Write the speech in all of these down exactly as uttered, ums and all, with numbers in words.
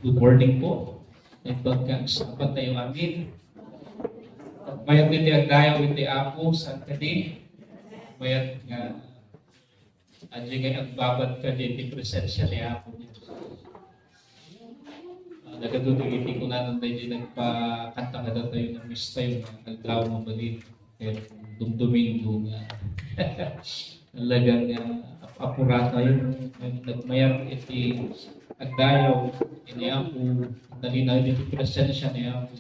Good morning po. Naimbag nga agsapa tayo amin. Mayat iti agdayaw iti Apo, saan kadi? Mayat nga adi nga agbabad ka di iti presensya ni Apo Dios. Ah, nagadudo iti kunanan tayo di nagpakanta kadatayo nga mistayo nga aldaw nga balin. Ket dumdumingo nga talagang, ah, ap-, apuratayo, nagmayat iti agdayaw ni Apo, nalinaw iti presensya ni Apo.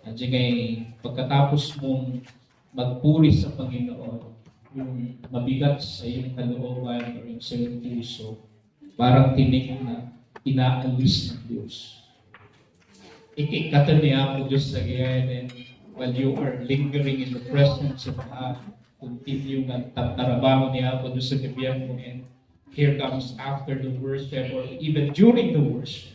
Adi ngay, pagkatapos mong magpuri sa Panginoon, yung mabigat sa iyong kalooban o yung sa iyong puso, parang tinik na inaalis ng Diyos. Ikikatan ni Apo Diyos sa giyaden, while you are lingering in the presence of God, continue nga tatrabaho ni Apo Diyos sa gabian mo, and here comes after the worship or even during the worship.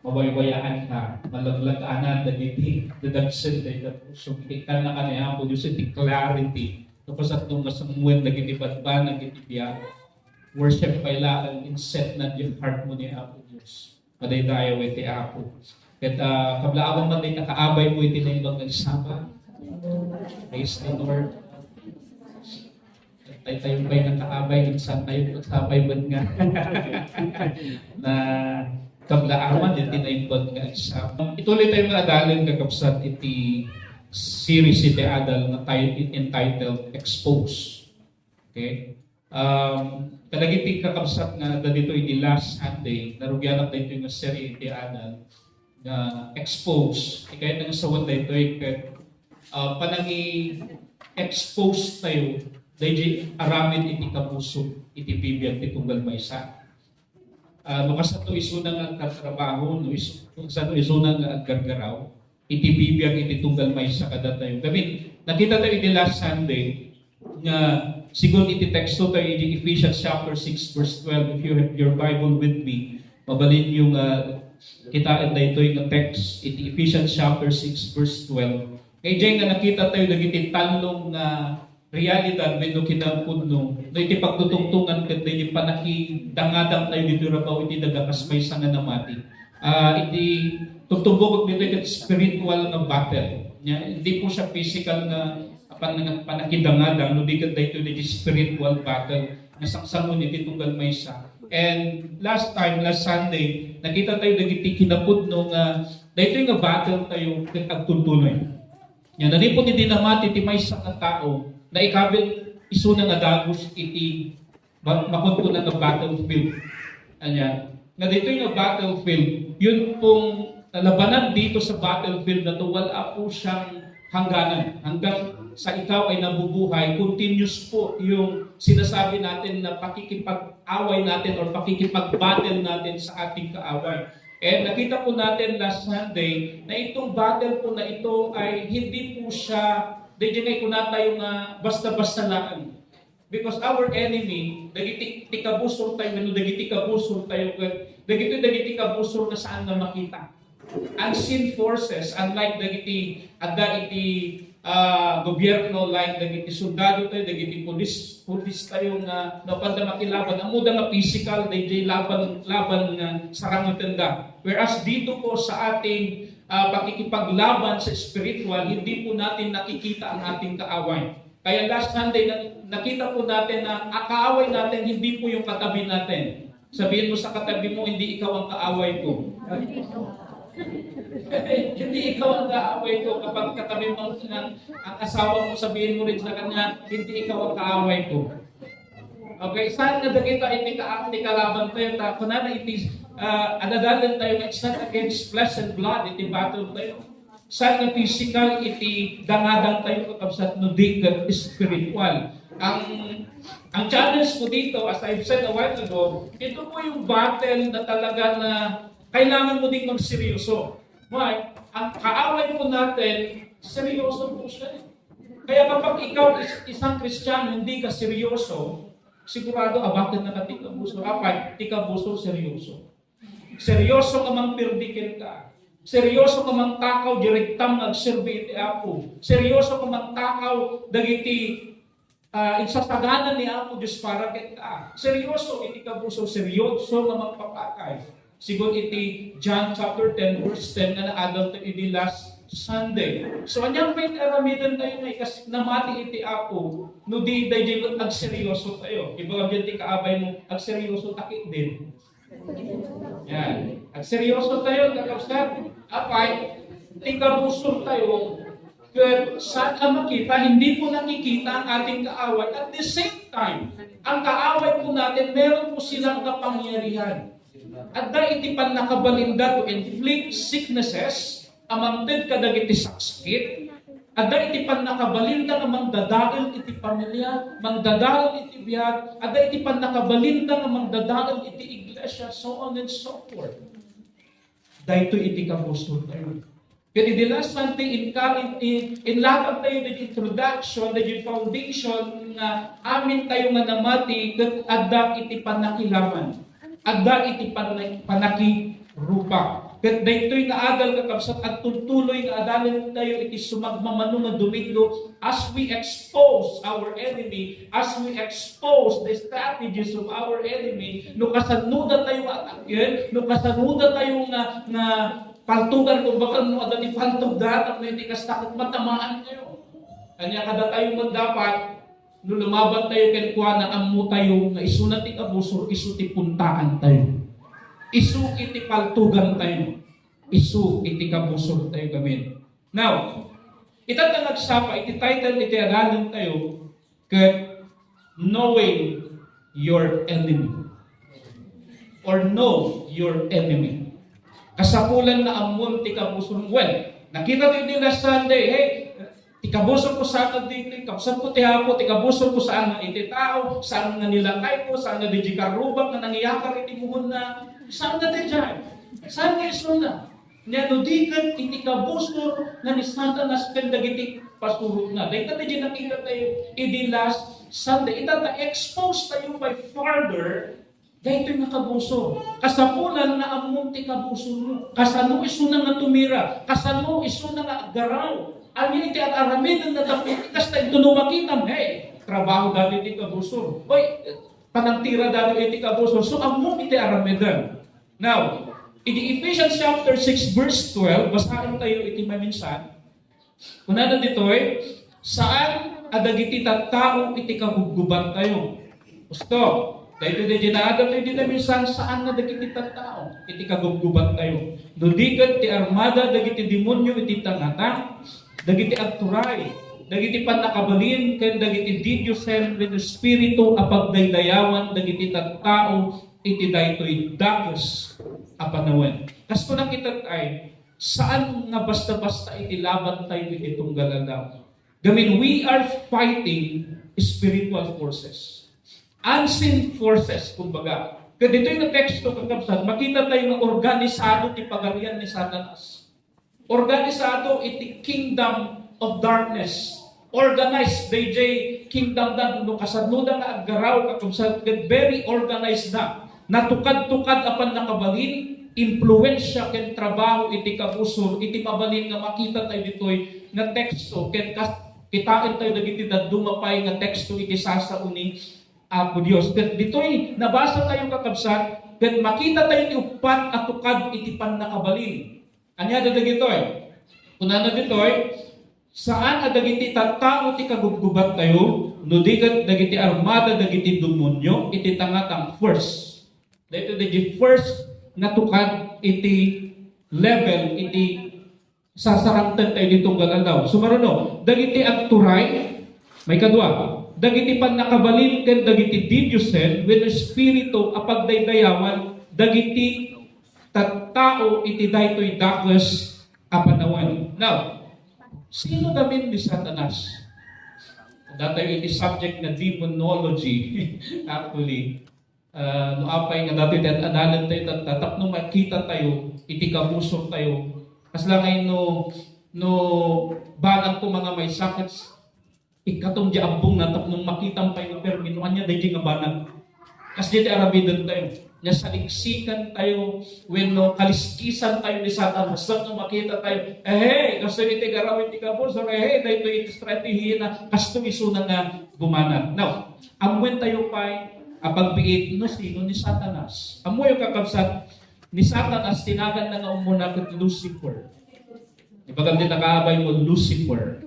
Mawaywayaan ka, malaglag-anan dagiti dadagsen dayta puso. Ikikkan na ka ni Apo Diyos iti clarity. Tapos at nung masamuen dagiti badbanag iti biag, worship pay laeng, inset na di heart mo ni Apo Diyos. Madaydayaw iti Apo. Ket, ah, kablaawang man dayta kaabay mo iti naimbag nga agsapa. Praise the Lord. Tay tayo pay nga kaabay, minsan tayo magsapay man nga. Na kablaawan iti naimbag nga agsapa. Ituloy tayo nga adalen, kakabsat, iti series iti adal nga ti-, entitled Expose. Okay? Um, kadagiti kakabsat nga adda ditoy idi last Sunday, narugianak daytoy nga serie iti adal nga Expose. Ikayat nga sawen daytoy ket, ah, panangi-expose tayo daydi aramid iti kabusor iti bibiag ti tunggal maysa. Ah, no kasano isuna nga agtatrabaho, no is-, no kasano isuna nga aggargaraw, iti bibiag iti tunggal maysa kadatayo. Gamin, nakita tayo iti last Sunday nga sigun iti teksto tayo iti Ephesians chapter six verse twelve. If you have your Bible with me, mabalinyo nga kitaen daytoy nga text iti Ephesians chapter six verse twelve. Kay diay nga nakita tayo dagiti tallo nga realidad wenno kinapudno, no iti pagtutungtungan ket daydi panakidangadang tayo ditoy rabaw iti daga kas maysa nga namati. Ah, iti tutumbokek ditoy ket spiritual nga battle. Nya, hindi po siya physical nga pan-, panakidangadang, no di ket daytoy daydi spiritual battle nga sangsangon iti tunggal maysa. And last time, last Sunday, nakita tayo dagiti kinapudno nga daytoy nga battle tayo ket agtuntunoy. Nya, nanipon iti namati ti maysa nga tao, naikabil isuna nga dagus iti ba-, makunkuna nga battlefield. Anya, nga ditoy nga battlefield, yun pong labanan dito sa battlefield na to, wala po siyang hangganan. Hanggang sa ikaw ay nabubuhay, continuous po yung sinasabi natin na pakikipag-away natin or pakikipag-battle natin sa ating kaaway. And nakita po natin last Sunday na itong battle po na ito ay hindi po siya, di dyan ay kuna tayo nga basta-basta lang. Because our enemy, dagiti ti kabusor tayo, wenno dagiti kabusor tayo, ket dagiti, dagiti kabusor nga saan nga makita. Unseen forces, unlike dagiti adda iti, ah, gobyerno, like dagiti soldado tayo, dagiti pulis, pulis tayo nga napanda makilaban, ammoda nga physical, daydi laban, laban nga sarangitenda. Whereas dito po sa ating, ah, pakikipaglaban sa spiritual, hindi po natin nakikita ang ating kaaway. Kaya last Sunday, na-, nakita po natin na ang kaaway natin, hindi po yung katabi natin. Sabihin mo sa katabi mo, "Hindi ikaw ang kaaway ko." Hindi ikaw ang kaaway ko. Kapag katabi mo ang, ang asawa mo, sabihin mo rin sa kanya, "Hindi ikaw ang kaaway ko." Okay, saan nga dagita iti ka-, iti kalaban tayo? Ta, kunana iti, ah, adadalan tayo nga it's not against flesh and blood, iti battle tayo. Saan nga physical iti dangadang tayo, kakabsat, no di ket spiritual. Ang, ang challenge ko dito, as I've said a while ago, ito po yung battle na talaga na kailangan mo ding magseryoso. Why? Ang kaaway po natin, seryoso po siya eh. Kaya kapag ikaw is-, isang Kristiyano, hindi ka seryoso, sigurado abaken na ka ti kabusor. Apay, ti kabusor seryoso. Seryoso nga mangpirdi kenka. Seryoso nga mangtakaw, direktam nga agserbi iti Apo. Seryoso nga mangtakaw dagiti, ah, insasagana ni Apo Dios para kenka. Seryoso iti kabusor, seryoso nga mangpapatay. Sigun iti John chapter ten, verse ten nga naadaltayo idi last Sunday. So, ania pay ti aramiden tayo nga ikas namati iti Apo, no di daydi agseryoso tayo? Ibaga diyan ti kaabay mo, agseryoso ta ketdin. Yan. Agseryoso tayo, kakabsat. Apay, ti kabusor tayo, ket saan a makita, hindi po nakikita ang ating kaaway. At the same time, ang kaaway po natin, meron po silang kapangyarihan. Adda iti pannakabalinda to inflict sicknesses, a mangted kadagiti saksakit. Adda iti pannakabalinda nga mangdadael iti pamilya, mangdadael iti biag, adda iti pannakabalinda nga mangdadael iti iglesia, so on and so forth. Daytoy iti kabusor tayo. Ket idi last Sunday, in, in, in, inlatag tayo the introduction, the foundation nga amin tayo nga namati ket adda iti pannakilaman. Adda iti panna-, panakirupa. Ket daytoy nga adal, kakabsat, agtultuloy nga adalen tayo iti sumagmamano nga Domingo as we expose our enemy, as we expose the strategies of our enemy. No kasanoda tayo nga ataken, no kasanoda tayo nga, nga paltugan, kumbaga, no adda ti paltugda, tapno iti kasta ket matamaan tayo. Ania kada tayo met dapat, no lumaban tayo kenkuana, ammo tayo nga isuna ti kabusor, isu ti puntaan tayo. Isu iti paltugan tayo. Isu iti kabusor tayo gamin. Now, ita ta nagsapa iti title iti adalen tayo, ket Knowing Your Enemy. Or Know Your Enemy. Kasapulan nga ammom ti kabusor. Well, nakita tayo din last Sunday, hey, ti kabusor ko saan nga ditoy, kabsat ko ti Apo, ti kabusor ko saan nga iti tao, saan nga nilakay ko, saan nga didi karrubak nga nangyakar iti muhonna, saan nga ti diay, saan nga isuna. Nia no di ket iti kabusor nga ni Satanas ken dagiti pasurotna. Dayta ti nakita tayo idi last Sunday. Ita ta expose tayo by further daytoy nga kabusor. Kasapulan nga ammom ti kabusormo. Kasano isuna nga tumira? Kasano isuna nga aggaraw? Ania iti ar-aramiden na tapno kasta ito no makitam, hey, trabaho dati ti kabusor. Oy, panangtira dati iti kabusor. So, ammom iti aramiden. Now, iti Ephesians chapter six, verse twelve, basaen tayo iti maminsan. Kunana ditoy, saan a dagiti tattao iti kagubgubat tayo. Gusto, daytoy daydi naadal tayo dita minsan, saan nga dagiti tattao iti kagubgubat tayo. No di ket ti armada dagiti demonio iti tangatang, dagiti agturay, dagiti pannakabalin, ken dagiti didiosen wenno espiritu a pagdaydayawan dagiti tattao iti daytoy dakes a panawen. Kas kunakita ay, saan nga basta-basta iti laban tayo iti tunggal aldaw. Gamin, we are fighting spiritual forces. Unseen forces, kumbaga. Kaditoy nga teksto, kakabsat, makita tayo nga organisado ti pagarian ni Satanas. Organisado iti kingdom of darkness. Organized dayjay kingdom da, no kasanoda nga aggaraw, kakabsat, ket very organized da. Natukad-tukad a pannakabalin, impluensia ken trabaho iti kabusor, iti mabalin nga makita tayo ditoy nga teksto, ken kas-, kitaen tayo dagiti dadduma pay nga teksto iti sasao ni Apo Dios. Ket ditoy nabasa tayo, kakabsat, ket makita tayo ti uppat a tukad iti pannakabalin. Ania dagitoy? Kunana ditoy, saan a dagiti tattao ti kagubgubat tayo, no di ket dagiti armada dagiti demonio iti tangatang. First, daytoy dagiti first nga tukad iti level iti sasarangten tayo iti tunggal aldaw. Sumaruno, dagiti agturay, maikadua, dagiti pannakabalin ken dagiti didiosen wenno espiritu a pagdaydayawan dagiti tattao iti daytoy dakes a panawen. Now, sino gamin ni Satanas? Datayo iti subject nga demonology. Actually, ah, no apay nga datoy ti ad-adalan tayo, ta-, ta-, tapno makita tayo iti kabusor tayo. Kasla ngay no, no banag ko mga may sakit, ikatom di abbong na tapno makitam pay nga permi, no ania daydi nga banag. Kas di ti aramiden tayo. Nia saliksikan tayo, wenno kaliskisan tayo ni Satanas. Tapno makita tayo, eh, kastoy iti garaw iti kabusor, eh, daytoy iti strategiya na, kastoy isuna nga bumanag. Now, ammoen tayo pay a pagbiit no sino ni Satanas. Ammoyo, kakabsat, ni Satanas, ti naganna nga umuna ket Lucifer. Ibagam ti nakaabaymo, Lucifer.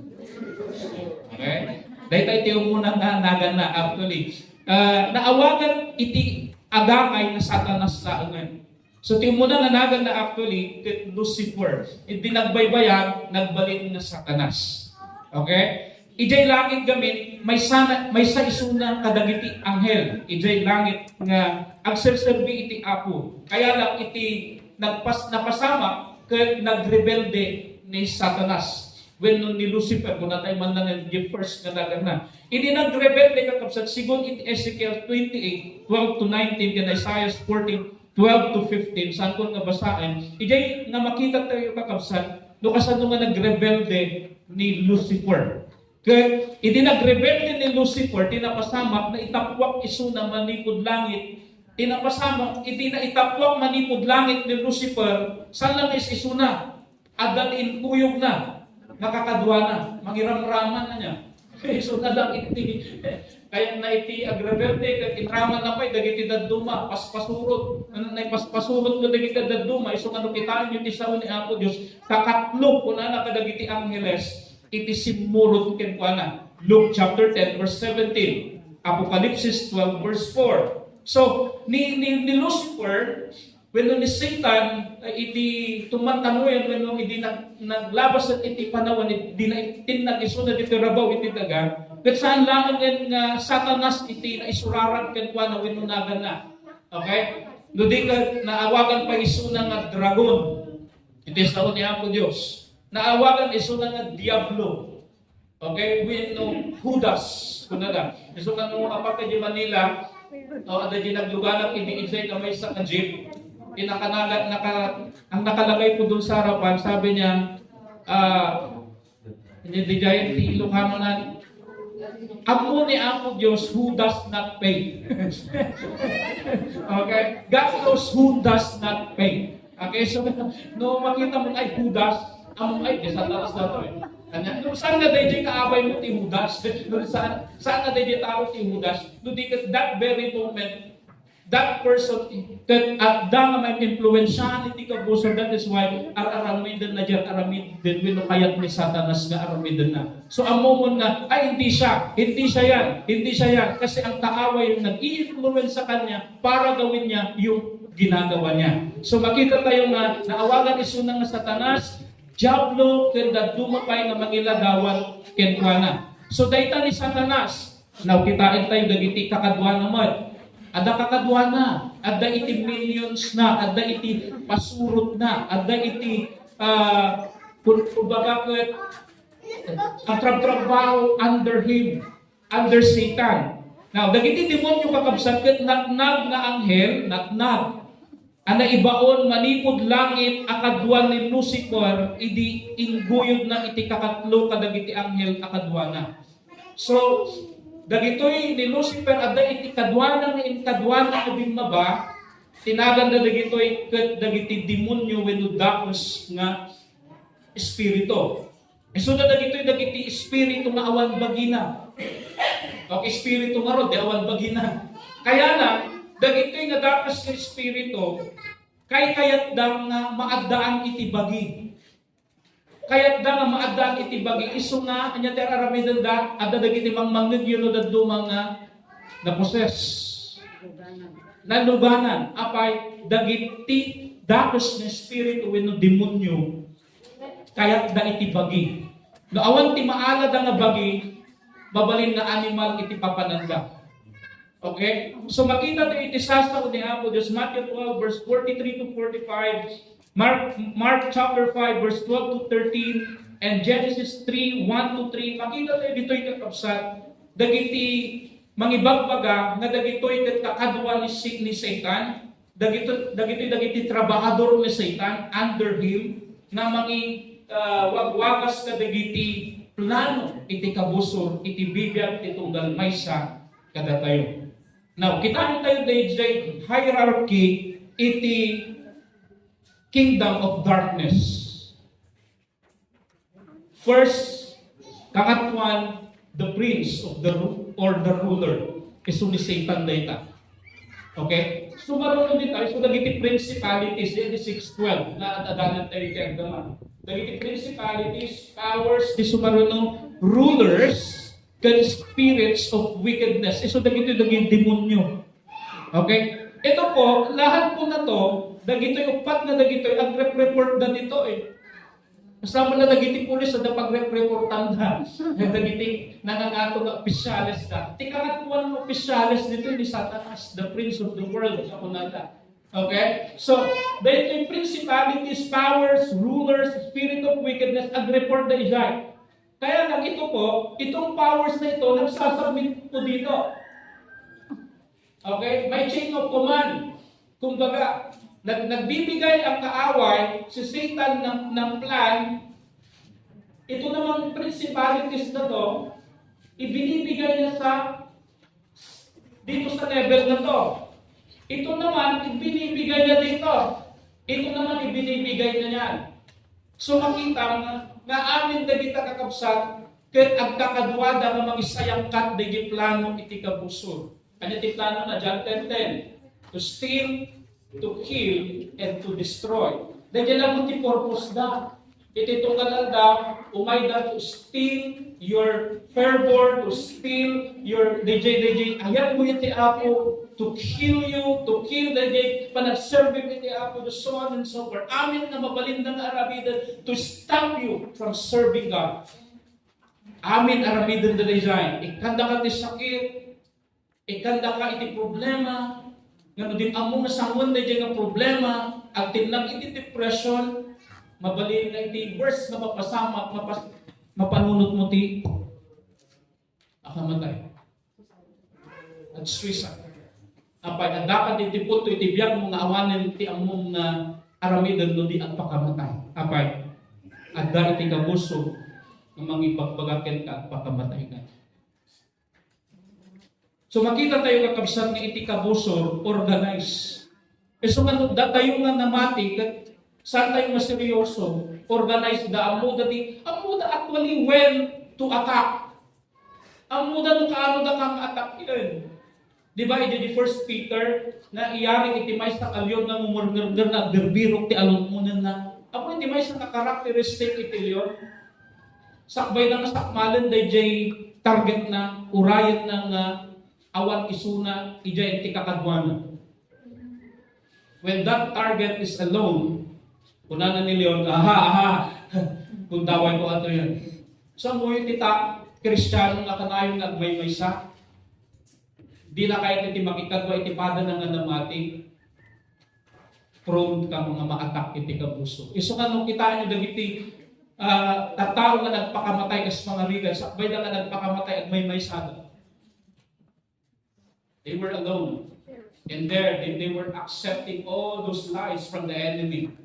Okay? Dayta iti umuna nga naganna, actually. Ah, naawagan iti agangay nga Satanas laengen. So, ti umuna nga naganna, actually, ket Lucifer. Iti nagbaybayag, nagbalin nga Satanas. Okay? Idiay langit gamin, maysa na, maysa isuna kadagiti anghel. Idiay langit nga agserserbi iti Apo. Kaya lang iti nagpas-, napasamak ket nagrebelde ni Satanas wenno ni Lucifer, kunatayo man lang nga first nga naganna. Idi nagrebelde, kakabsat, sigun iti Ezekiel twenty-eight, twelve to nineteen, ken Isaiah fourteen, twelve to fifteen, saankon nga basaen. Idiay nga makita tayo, kakabsat, no kasano nga nagrebelde ni Lucifer. Ket idi nagrebelde ni Lucifer, ti napasamak, naitappuak isuna manipud langit. Ti napasamak, idi naitappuak manipud langit ni Lucifer, saan lang is-isuna? Adda ti inkuyogna, nakakaduana, mangiramraman na niya. Isuna lang iti, kayat na iti agrebelde, ket inraman na pay dagiti dadduma, paspasurot. Ano na ipaspasurot nga dagiti dadduma, isu nga no kitaenyo ti sao ni Apo Dios, kakatlo, kunana kadagiti angheles, iti simmurot kenkuana. Luke chapter ten, verse seventeen. Apokalipsis twelve, verse four. So, ni, ni, ni Lucifer, wenno ni Satan, eh, iti tumantanoyan, wenno idi nag-, naglabas iti panawan, idi naitinnag isuna ditoy rabaw iti daga, ket saan laengen nga Satanas iti naisurarag kenkuana wenno naganna. Okay? No di ket naawagan pa isuna nga dragon. Iti sao ni Apo Dios. Naawagan isuna nga Diablo. Okay? Wenno Judas. Kunada. Isu nga no apak idiay Manila, o, adda diay nagluganak idi idiay nga maysa nga jeep. Inakanagan, naka-, ang nakalagay po dun sa harapan, sabi niya, ah, Hindi, di jay ti Ilocano na. Ammo ni Apo Dios who does not pay. Okay? God knows who does not pay. Okay, so, no makita mo, "Ay, Judas," ammo, "Ay, di Satanas na to eh." Kanya, no, saan nga dayjay kaabay mo ti Judas? No, saan, saan nga dayjay tao ti Judas? No, di ka, that very moment, that person, ket adda nga maimpluwensiaan iti kabusor. That is why ar-aramiden na diyan, aramiden, wenno kayat ni Satanas nga aramidenna. So, ammomon nga, "Ay, hindi siya, hindi siya yan, hindi siya yan." Kasi ang kaaway yung nag-iimpluwensa kanya para gawin niya yung ginagawa niya. So, makita tayo nga naawagan isuna nga Satanas, Diablo, ken dadduma pay nga mangiladawat kenkuana. So, dayta ni Satanas, Now, kitaen tayo dagiti kakaduana met. Adda kakaduana, adda iti minions na, adda iti pasurot na, adda iti, ah, kun-, kumbaga ket, agtrabtrabaho under him, under Satan. Now, dagiti demonyo, kakabsat, ket natnag nga anghel, natnag. A naibaon manipud langit a kadua ni Lucifer idi ingguyodna iti kakatlo kadagiti anghel a kaduana. So, dagitoy ni Lucifer, adda iti kaduana nga inkaduana nga bimmaba, tinaganda dagitoy ket dagiti demonyo wenno dakes nga espiritu. Isuda dagitoy dagiti espiritu nga awan bagina. O espiritu ngarud, di awan bagina. Kaya lang, dagitoy nga dakes nga espiritu, kaykayatda nga maaddaan iti bagi. Kayatda nga maaddaan iti bagi. Isu nga, ania ti ar-aramidenda, adda dagiti mangmangngegyo no dadduma nga naposes. Naluganan. Apay, dagiti dakes nga espiritu wenno demonyo, kayatda iti bagi. No awan ti maalada nga bagi, mabalin nga animal iti papananda. Okay? So, makita tayo iti sasao ni Apo Dios, Matthew twelve, verse forty-three to forty-five, Mark, Mark chapter five, verse twelve to thirteen, and Genesis three, one to three. Makita tayo ditoy, kakabsat, dagiti mangibagbaga nga dagitoy ket kakadua ni si-, ni Satan, dagito-, dagitoy dagiti trabahador ni Satan under him nga mangi-, ah, wagwagas kadagiti plano iti kabusor iti bibiag ti tunggal maysa kadatayo. Now, kitaen tayo dayjay hierarchy iti kingdom of darkness. First, kangatoan, the prince of the ru-, or the ruler. Isu ni Satan dayta. Okay? Sumaruno dita, so dagiti principalities, yan di six twelve, na adadanan tayo iti agdama. Dagiti principalities, powers, di sumaruno, rulers, ken spirits of wickedness. Isu dagitoy dagiti demonyo. Okay? Ito po, lahat po na to, dagitoy upat na dagitoy, agrep-report na dito eh. Kasama na dagiti pulis, adda pagrep-reportanda. Dagiti nangangato nga opisyales da. Ti kangaduan nga opisyales dito ni Satanas, the prince of the world, sa kunada. Okay? So, daytoy principalities, powers, rulers, spirit of wickedness, agreport da ijay. Kaya lang ito po, itong powers na ito, nagsasubmit po dito. Okay? May chain of command. Kumbaga, nag nagbibigay ang kaaway, si Satan ng, ng plan, ito namang principalities na to, ibinibigay niya sa dito sa level na to. Ito naman, ibinibigay niya dito. Ito naman, ibinibigay niya yan. So makita nga, nga amin dagita kakabsat, ket agkakaduada nga mangisayangkat dagiti plano iti kabusor. Ania ti plano na John ten ten? To steal, to kill, and to destroy. Dagiti lang ti purpose da. Iti tunggal aldaw, umayda to steal your fervor, to steal your D J, D J, ayat mo iti Apo, to kill you, to kill the day, panagserbi mo iti Apo, so on and so forth. Amin nga mabalinda nga aramiden to stop you from serving God. Amin aramiden da daydiay. Ikkandaka ti sakit, ikkandaka iti problema, nga no di ammo nga sangoen daydiay nga problema, agtinnag iti depression, mabalin nga iti worst nga mapasamak, mapas-, mapanunot mo ti makamatay. At suicide. Apay, adda ka ti punto iti biag mo nga awanen ti ammom nga aramiden no di agpakamatay. Apay, adda iti kabusor nga mangibagbaga kenka agpakamatay ka. So makita tayo kakabsat nga iti kabusor, organize. Isu nga no, datayo nga namati, ket saan tayo nga seryoso, organize da, ammo da ti, ammo da actually when to attack. Ammo da no kaano da kang attack yun. Di ba, iti di First Peter, na iyarig iti maysa a leon nga ngumurngernger na agbirbirok ti alungonenna. Ammo iti maysa nga characteristic iti leon. Sakbay na nga sakmalen dayjay target na, urayen na nga awan isuna, ijay ti kakaduana. When that target is alone, kunana ni Leon, "Aha, aha, kung daway ko ato yan." So, mo yung tita, Kristiyano nga kanayon nga agmaymaysa, di na kaya ti makikadwa iti pada na nga namati, prone ka nga ma-attack iti kabuso. Isu nga no, kitaan nyo dagiti, ah, tattao nga nagpakamatay kas pangarigan, sakbay da nga nagpakamatay, agmaymaysa da. They were alone. And there, they, they were accepting all those lies from the enemy.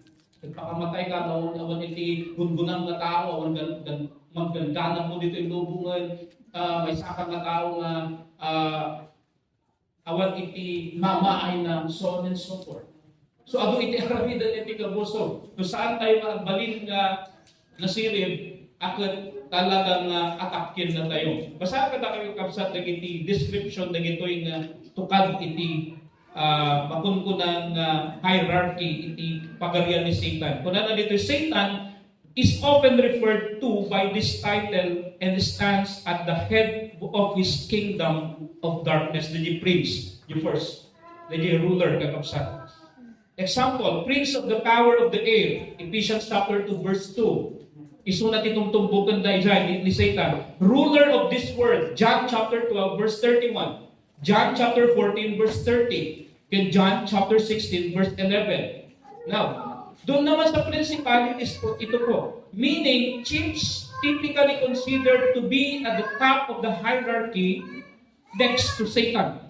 Nagpakamatay ka, no? Awan iti gungunam nga tao, awan gan-, gan-, magganggana mo dito yung lubungan, ah, maysa ka nga tao nga, ah, awan iti mamaay na, so on and so forth. So, adu iti aramiden iti kabuso. No saan tayo nga agbalin nga nasirib, a ket talaga nga atakken na tayo. Basa ka tayo, kabsat, dagiti description dagitoy nga tukad iti, ah, makunkunang, ah, hierarchy iti pagarian ni Satan. Kunana ditoy, Satan is often referred to by this title and stands at the head of his kingdom of darkness. The prince, the first, the ruler, kakabsat. Example, prince of the power of the air, Ephesians chapter two, verse two. Isuna ti tumtumboken daydiay ni, ni Satan. Ruler of this world, John chapter twelve, verse thirty-one. John chapter fourteen, verse thirty. Ken John chapter sixteen, verse eleven. Now, doon naman sa principalities po, ito po. Meaning, chiefs typically considered to be at the top of the hierarchy next to Satan.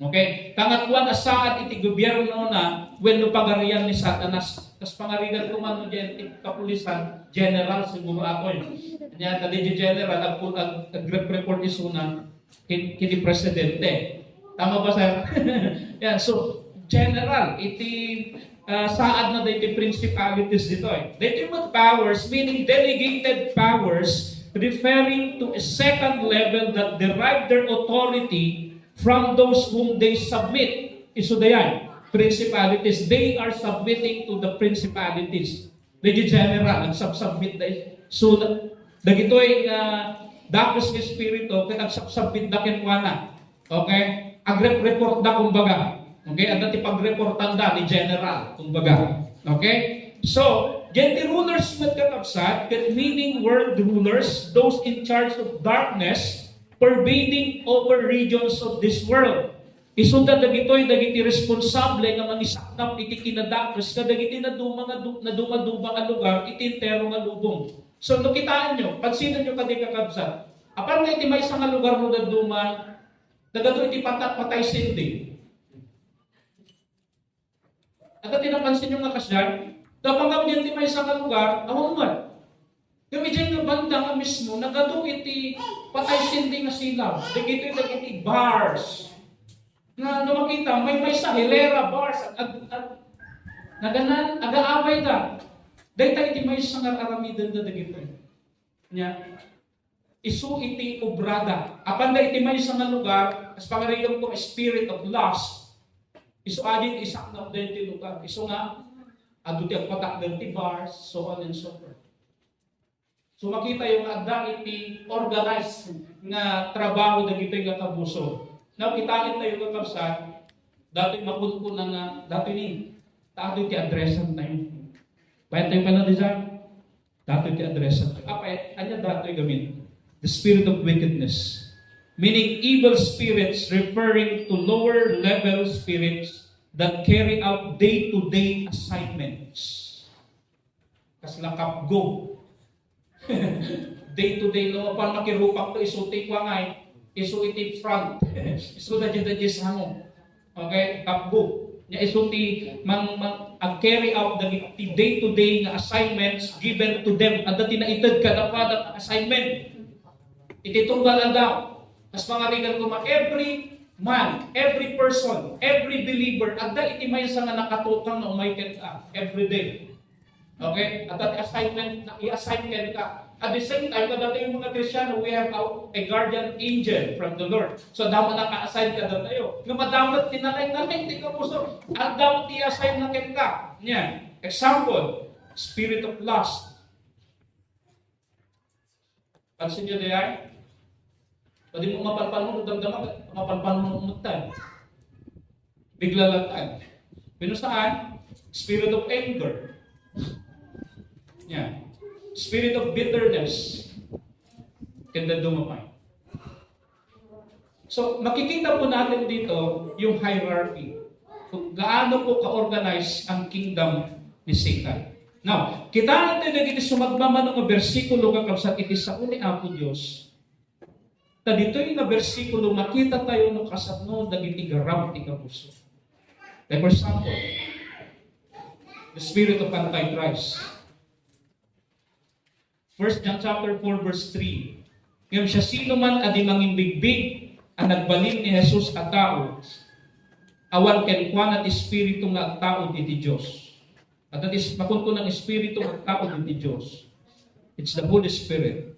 Okay? Kangatuan a saad iti gobierno na wenno pagarian ni Satanas. Kas pangarigan ko man no diyan ti kapulisan, general siguro ako eh. Kanya, kadi di general, ag, ag, agrep-report isuna, kin-, kini presidente. Tama ba, sir? Yan, so, general, iti, ah, saad na daytoy principalities ditoy. Daytoy met powers, meaning delegated powers, referring to a second level that derive their authority from those whom they submit. Isu dayan, principalities. They are submitting to the principalities. Medyo general, nagsubsubmit da. So, dagitoy nga dakes nga espiritu, ket agsubsubmit da kenkuana. Okay? Agrep-report da, kumbaga. Okay? Adda ti pagreportan da ni General, kumbaga. Okay? So, diyan ti rulers met, kakabsat, ket meaning world rulers, those in charge of darkness, pervading over regions of this world. Isu da dagitoy dagiti responsable nga mangisaknap iti kinadakes kadagiti naduma nga du-, nadumaduma a lugar iti entero nga lubong. So, no kitaenyo, pansinenyo kadi, kakabsat. Apan nga iti maysa nga lugar no dadduma, nagadu iti pata-, patay sending. Adda ti napansinyo nga kasdiay? Tapno diyan ti maysa nga lugar, awan met. Ngem idiay nga banda nga mismo, nagadu iti patay sending nga silaw. Dagitoy dagiti bars. Nga no makita, maymaysa, hilera, bars, ag-, ag-, naganan, agaawayda. Dayta iti maysa nga aramidenda dagitoy. Nia, isu iti obrada. Apanda iti maysa nga lugar, kas pangarigan ko, spirit of lust. Isu adi ti isaknap daytoy lugar. Isu nga, adu ti agpatakder ti bars, so on and so forth. So, makitayo nga adda iti organized nga trabaho dagitoy nga kabusor. Now, kitaentayo nga kabsat, datoy makunkuna nga, datoy ni, ta adu ti addressan tayo. Bayan tayo pala, Rizal? Datoy ti addressan tayo. Apay, ania datoy gamin? The spirit of wickedness. Meaning evil spirits referring to lower level spirits that carry out day-to-day assignments. Kasla kapgo. Day to day, no, apan makirupak to, isu ti kuangay, isu iti front, isu da dyan, da dyan sa mo. Okay? Kapgo. Nia isu ti mang, mang, ag-carry out dagiti day to day nga assignments given to them. Adda ti naited kadakuada nga assignment. Iti tunggal aldaw, kas pangarigan ko ma, every man, every person, every believer, adda iti maysa nga nakatukang nga umay kenka every day. Okay? Adda ti assignment nga i-assign kenka. At the same time, kadatayo nga mga Kristiano, we have a, a guardian angel from the Lord. So, adda man naka-assign kadatayo. Nga madamot ti nalaing-nalaing ti kabusor. Adda ti i-assign na kenka. Nia, example, spirit of lust. Pansin niyo, dayay? Pwede mo mapalpalunod, damdama, mapalpalunod mo tayo. Bigla lang tayo. Pero saan? Spirit of anger. Yan. Spirit of bitterness. Kanda dumapay. So, makikita po natin dito yung hierarchy. Kung gaano po ka-organize ang kingdom ni Satan. Now, kita natin dagiti sumagmamano nga bersikulo, kakabsat, iti sao ni Apo Dios. Ta ditoy nga bersikulo, makita tayo no kasano dagiti garab ti kabusor. Like, for example, the spirit of Antichrist. First John chapter four, verse three. Ngem siasinoman a di mangimbigbig a nagbalin ni Jesus a tao, awan kenkuana ti Espiritu nga agtaud iti Dios. At that is, makunkuna nga Espiritu nga agtaud iti Dios. It's the Holy Spirit.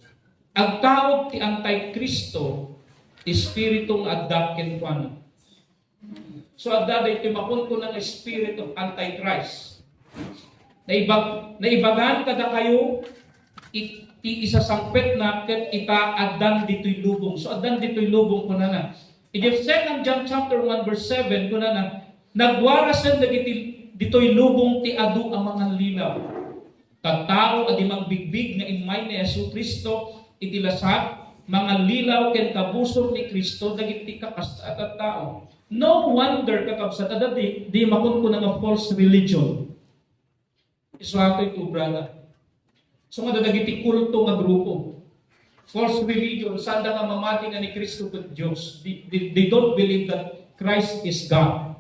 Agtaud ti Antikristo, ti Espiritu nga adda kenkuana. So, adda daytoy makunkuna nga spirit of Antichrist. Naibag-, naibagan kadakayo iti isasangpetna ket ita addan ditoy lubong. So, addan ditoy lubong, kunana. Iti Second John chapter one verse seven, kunana, "Nagwarasen dagiti ditoy lubong ti adu a mangallilaw." Tattao a di mangbigbig nga immay ni Jesu-Cristo iti lasag, mangallilaw ken kabusor ni Cristo dagiti kakasta a tattao. No wonder, kakabsat, adda di, di makunkuna nga false religion. Isu atoy ti obrada. So nga dagiti kulto nga grupo. False religion, sanda nga mamati nga ni Cristo ket Dios. They, they, they don't believe that Christ is God.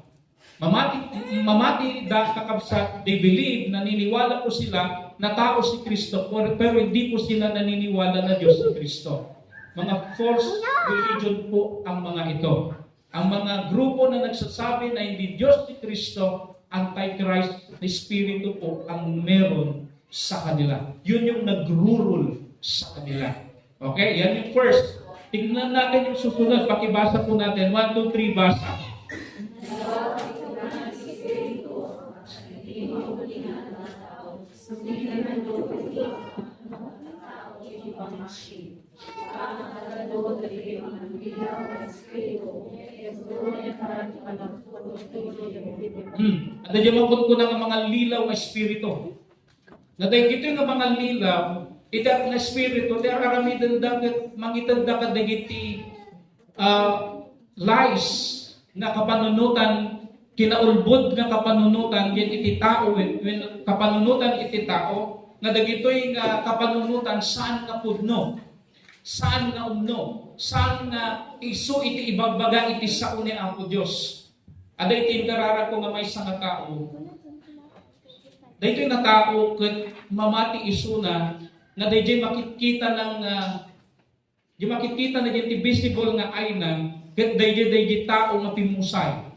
Mamati, mamati da, kakabsat, they believe, naniniwala po sila na tao si Cristo, pero, pero hindi po sila naniniwala na Diyos si Cristo. Mga false religion po ang mga ito. Ang mga grupo na nagsasabi na hindi Diyos si Cristo, Antichrist, na espiritu po ang meron sa kanila. Yun yung nag-rule sa kanila. Okay? Yan yung first. Tingnan natin yung susunod. Pakibasa po natin. One, two, three, basa. Hmm. Adda diay makunkuna nga mangallilaw nga espiritu. Nga dagitoy nga mangallilaw, iti nga espiritu, ti ar-aramidenda ket mangitedda kadagiti, ah, lies nga kapanunotan, kinaulbod nga kapanunotan ken iti tao, wen, wen kapanunotan iti tao, nga dagitoy nga kapanunotan saan nga pudno, saan nga umno, saan nga isu iti ibagbaga iti sao ni Apo Dios. Adda iti inkararagko nga maysa nga tao. Daytoy nga tao ket mamati isuna nga daydiay makitkita na nga, di makitkita na diay ti visible nga ayna, ket daydiay, daydiay tao nga pimmusay.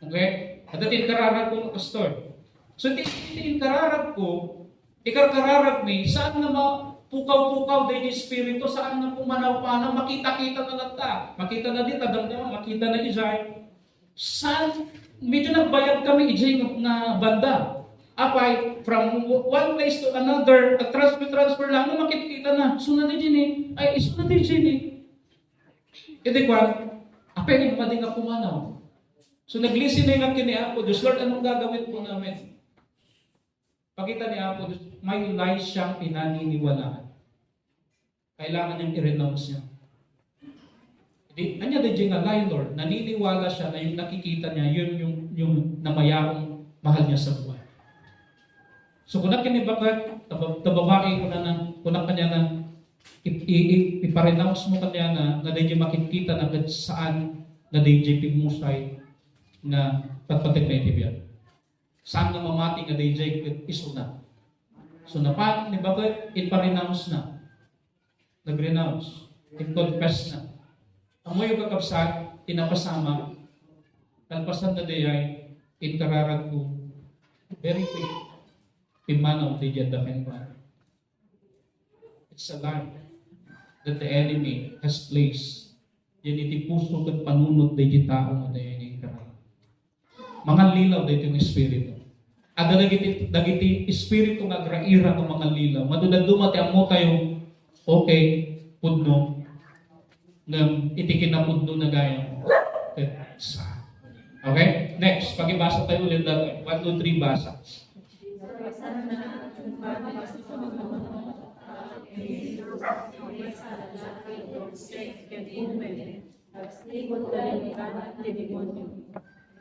Okay? Adda ti inkararagko nga pastor. So, ti, ti inkararagko, ikarkararagmi, saan nga mapukaw-pukaw daydiay espiritu, saan nga pumanaw-panaw, makita-kita na latta. Makita na dita, damdama, makita na idiay. Saan, medyo nagbayag kami idiay nga, nga banda. Apay, from w-, one place to another, transfer, transfer lang, no, makita-kita na. So, na di ay, isu na di. Iti kwan, apay, madi nga pumanaw. So, nag-listen na nga kini Apo Dios, "Lord, anong gagawin po namin?" Pakita ni Apo Dios, may lies siyang pinaniniwalaan. Kailangan niyang i-renounce niya. Di, anya daydiay nga lie, Lord, naniniwala siya na yung nakikita niya, yun yung, yung namayarong mahal niya sa buhay. So, kunak kini baket, taba-, tababae, kuna na, kunak kanya na, i-, i-, i-, iparenounce mo kanya na, na daydiay makitkita na ket saan na daydiay pimmusay nga patpateg na iti biag. Saan nga mamati nga daydiay ket isuna. So, napan ni baket, iparenounce na. Nag-renounce. In-confess na. Ammoyo, kakabsat, ti napasamak, kalpasan na dayay, inkararagko, very quick, pimmanaw ti diadda kenkuana. It's a lie that the enemy has placed. Yan iti puso ket panunot daydi tao nga dayay nga inkararag. Mangallilaw daytoy nga espiritu. Adda dagiti, dagiti espiritu nga agraira nga mangallilaw. Madudaduma ti ammo tayo, okay, pudno. Ngem iti kinapudno na gayam, ket sa. Okay? Next, pakibasa tayo ulit natin. One, two, three, basa. Agsigot ti lingganan ti demonio.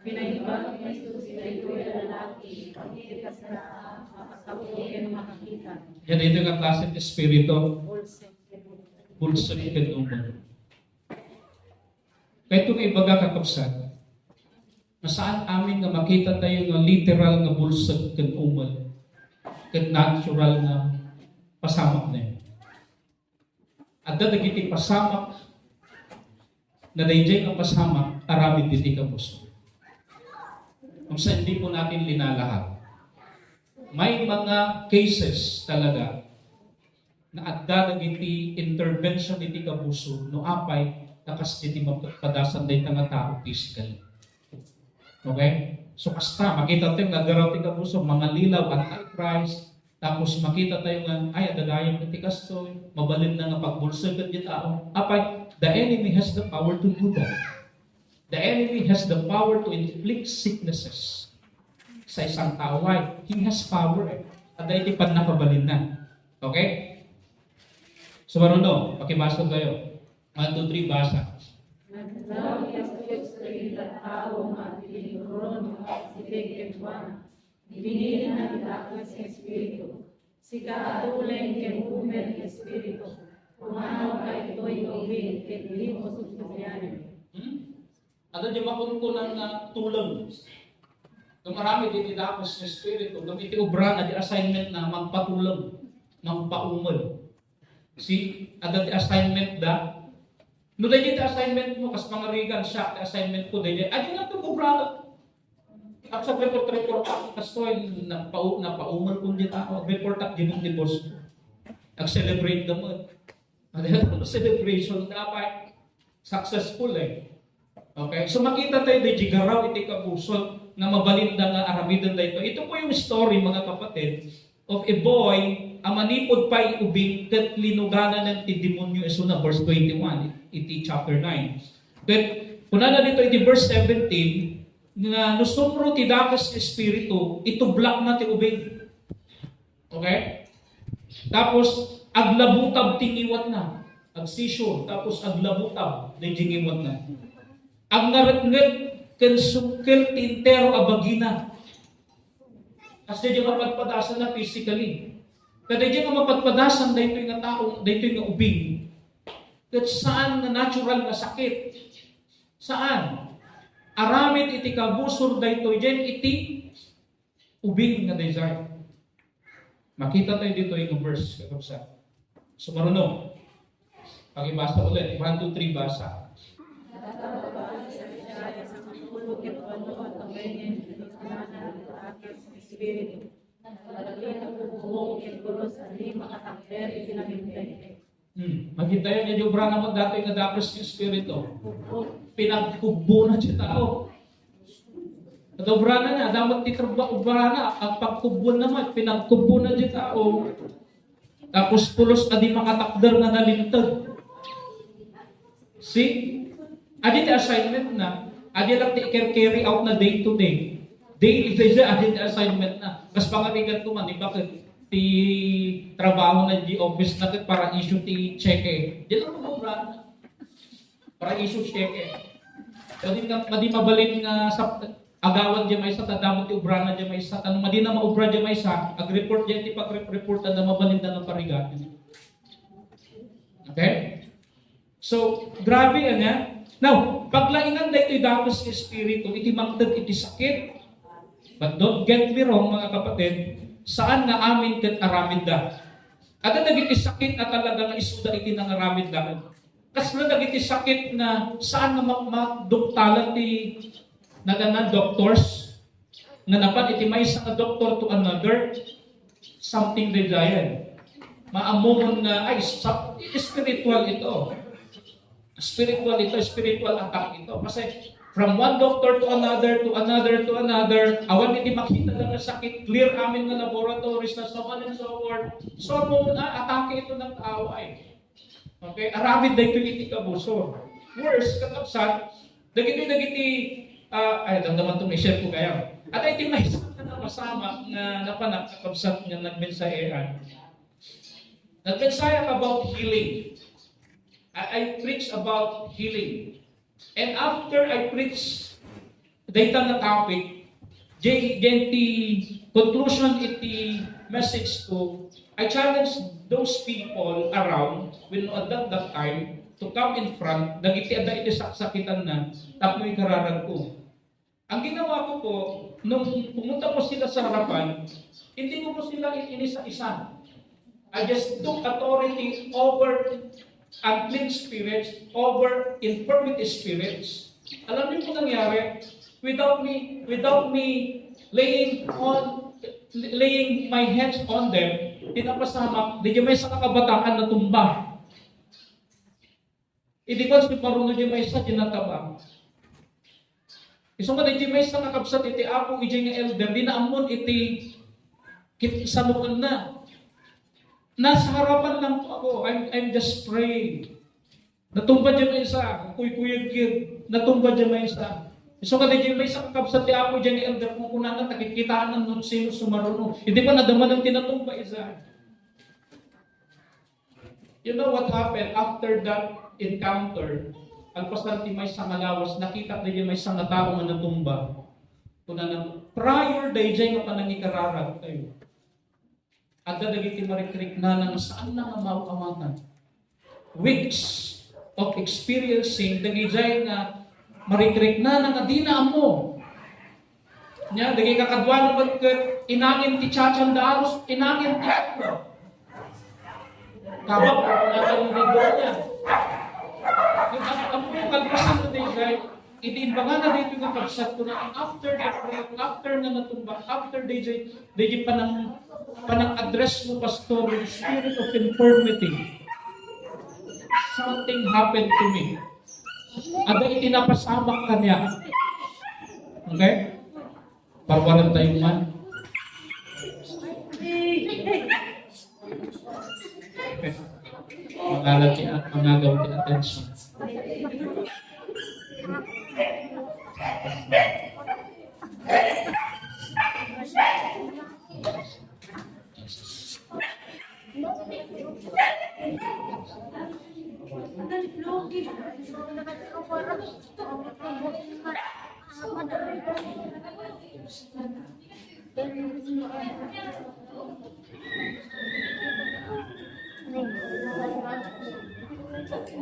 Pinaibag ni Jesus daytoy a lalaki, iti kasta, makasapulo ken makakita. Yan ito nga klase ti espiritu. Bulsek. Bulsek ken umel. Kayto nga ibaga, kakabsat, nga saan amin nga makita tayo nga literal nga bulsek ken umel, ken natural nga pasamak na yun. Adda dagiti pasamak, na daydiay nga pasamak, aramid iti kapuso. Kung sa hindi po natin linalahat, may mga cases talaga na adda dagiti intervention iti kapuso, no apay, ta kas iti mapadasan dayta nga tao physically. Okay? So, kasta, makita tayo nga aggaraw ti kapuso, mangallilaw, antichrist, tapos makita tayo nga, ay, adda gayam iti kastoy, mabalin na nga pagbulsek iti tao. Apay, the enemy has the power to do that. The enemy has the power to inflict sicknesses sa isang tao. Why? He has power eh. Adda iti pannakabalin na. Okay? So, Maruno, pakibasa tayo. One, two, three, basa. Nagdaw ni Jesus iti tattao nga agtiligron nga agsideg kenkuana. Ibinilna ti dakes nga espiritu, "Sika a tuleng ken umel nga espiritu, pumanawka itoy nga ubing ket limos iti bianem." Hmm? Adda diay makunkunan nga tuleng. Ngem aramid iti dakes nga espiritu, ngem iti obrana, iti assignment na, magpatuleng, magpaumel. See, adda ti assignment da. No, daydiay ti assignment mo, kas pangarigan, siak, ti assignment ko, daydiay, ay, di na to, obrana. Ak sa report, report, ak, kastoy, napau-, napaumel ko di tao, report ak, di mo, di boss. Ag-celebrate naman. Ano yan? Celebration, dapat successful eh. Okay? So, makita tayo, di garaw iti kapuso. nga mabalinda nga aramiden daytoy. Ito po yung story, mga kapatid, of a boy a manipud pay ubing ket linugananen ti demonyo, isuna verse twenty-one iti chapter nine. Ket kunana dito iti verse seventeen nga no sumro ti dakes nga espiritu, itublakna ti ubing. Okay? Tapos, aglabutab ti ngiwatna. Agsisyo, tapos aglabutab daydi ngiwatna. Agngaretnget ken sungkel ti entero a bagina. Kasdi nga mapadpadasanna physically. Kadaydi nga mapadpadasan daytoy nga tao, daytoy nga ubing. Ket saan nga natural nga sakit. Saan? Aramid iti kabusor daytoy diay iti ubing nga daydiay. Makita tayo ditoy nga verse, kakabsat. Sumaruno. Pakibasa ulit. One, two, three, basa. Hmm. Makita tayo nga di obrana met daytoy nga dakes nga espiritu. Pinagkubbona ti tao. Ket obrana na, adda met ti trabaho, obrana, agpagkubbona met, pinagkubbona ti tao. Tapos pulos a di makatakder nga nalinteg. See? Adi ti assignment na. Adi lang ti i-carry out na day to day. Daily, daily, adi ti assignment na. Kas pangarigan ko man, iba ket ti trabaho na di office na ket para issue ti cheque. Di lang mo para issue cheque. Pwede ka, madi mabalin nga sa agawad diay maysa, ta damo ti obrana diay maysa. Ano madi na maobra diay maysa, ag-report diay ti pag-report na mabalin na nga parigat. Okay? So, grabe, ania? Now, paglaingan daytoy dakes nga espiritu, iti mangted iti sakit. But don't get me wrong, mga kapatid, saan nga amin ket aramidda. Adda dagiti sakit a talaga nga isuda iti nangaramidda. Kasla dagiti sakit nga saan nga ma-, maduktalan ti naganan doctors, nga napan iti maysa nga doctor to another, something daydiay. Maamumon nga, ay, sa-, spiritual ito. Spiritual ito, spiritual attack ito. Kasi from one doctor to another, to another, to another, awan iti makita nga sakit, clear amin nga laboratories na so on and so forth. So, mo na, atake ito ng tao ay. Okay? Aramid daytoy iti kabusor. Worse, kakabsat, dagiti, dagiti, ah, ay, damdaman to, may share ko kaya. At iti maysa nga napasamak nga napanak, kakabsat, nga nagmensahean. Nagmensahe about healing. I, I preach about healing. And after I preach dayta nga topic, jay, jay ti conclusion iti message ko, I challenge those people around when at that, that time to come in front, dagiti adda iti saksakitanna, tapno ikararag ko. Ang ginawa ko po, nung pumunta po sila sa harapan, hindi ko po sila inisa-isa. I just took authority over unclean spirits, over infirmity spirits. Alam niyo po nangyari? Without me, without me laying on, laying my hands on them, pinapasamak, di may sa kabataan na tumba. Idi kwan, sumaruno di maysa, di nataba. Isu nga di maysa nga kabsat iti Apo, iti nga elder, di naammon iti kit-, saluan na. Nasa harapan lang po ako. I'm, I'm just praying. Natumba di maysa, kuykuyag yun. Natumba di maysa. Isu nga di maysa nga kabsat ti Apo, iti nga elder, kung kunana, takit-kitaan ng sino sumaruno. Hindi pa nadamanan tinatumba isa. You know what happened after that encounter? Alpasan ti maysa nga lawas, nakita daydi maysa nga tao nga natumba. Kunana, prior daydiay nga panangikararag tayo. Adda dagiti marikriknana nga saan na nga maawatan. Weeks of experiencing dagijay nga marikriknana nga dina ammo. Nya, dagiti kakaduana met ket inangin ti tiatian da arus, inangin ti kabak, inangin ti niya. Yung am-, ammo yung kalpasan na dayjay, iti imbagana dito nga kabsat ko na after the prayer, after na natumba, after dayjay, dayjay panang, panang address mo, Pastor, with the spirit of infirmity, something happened to me. Ada iti napasamak kaniak. Okay? Parwaran tayo man. Mangalati at mangagaw ti attention.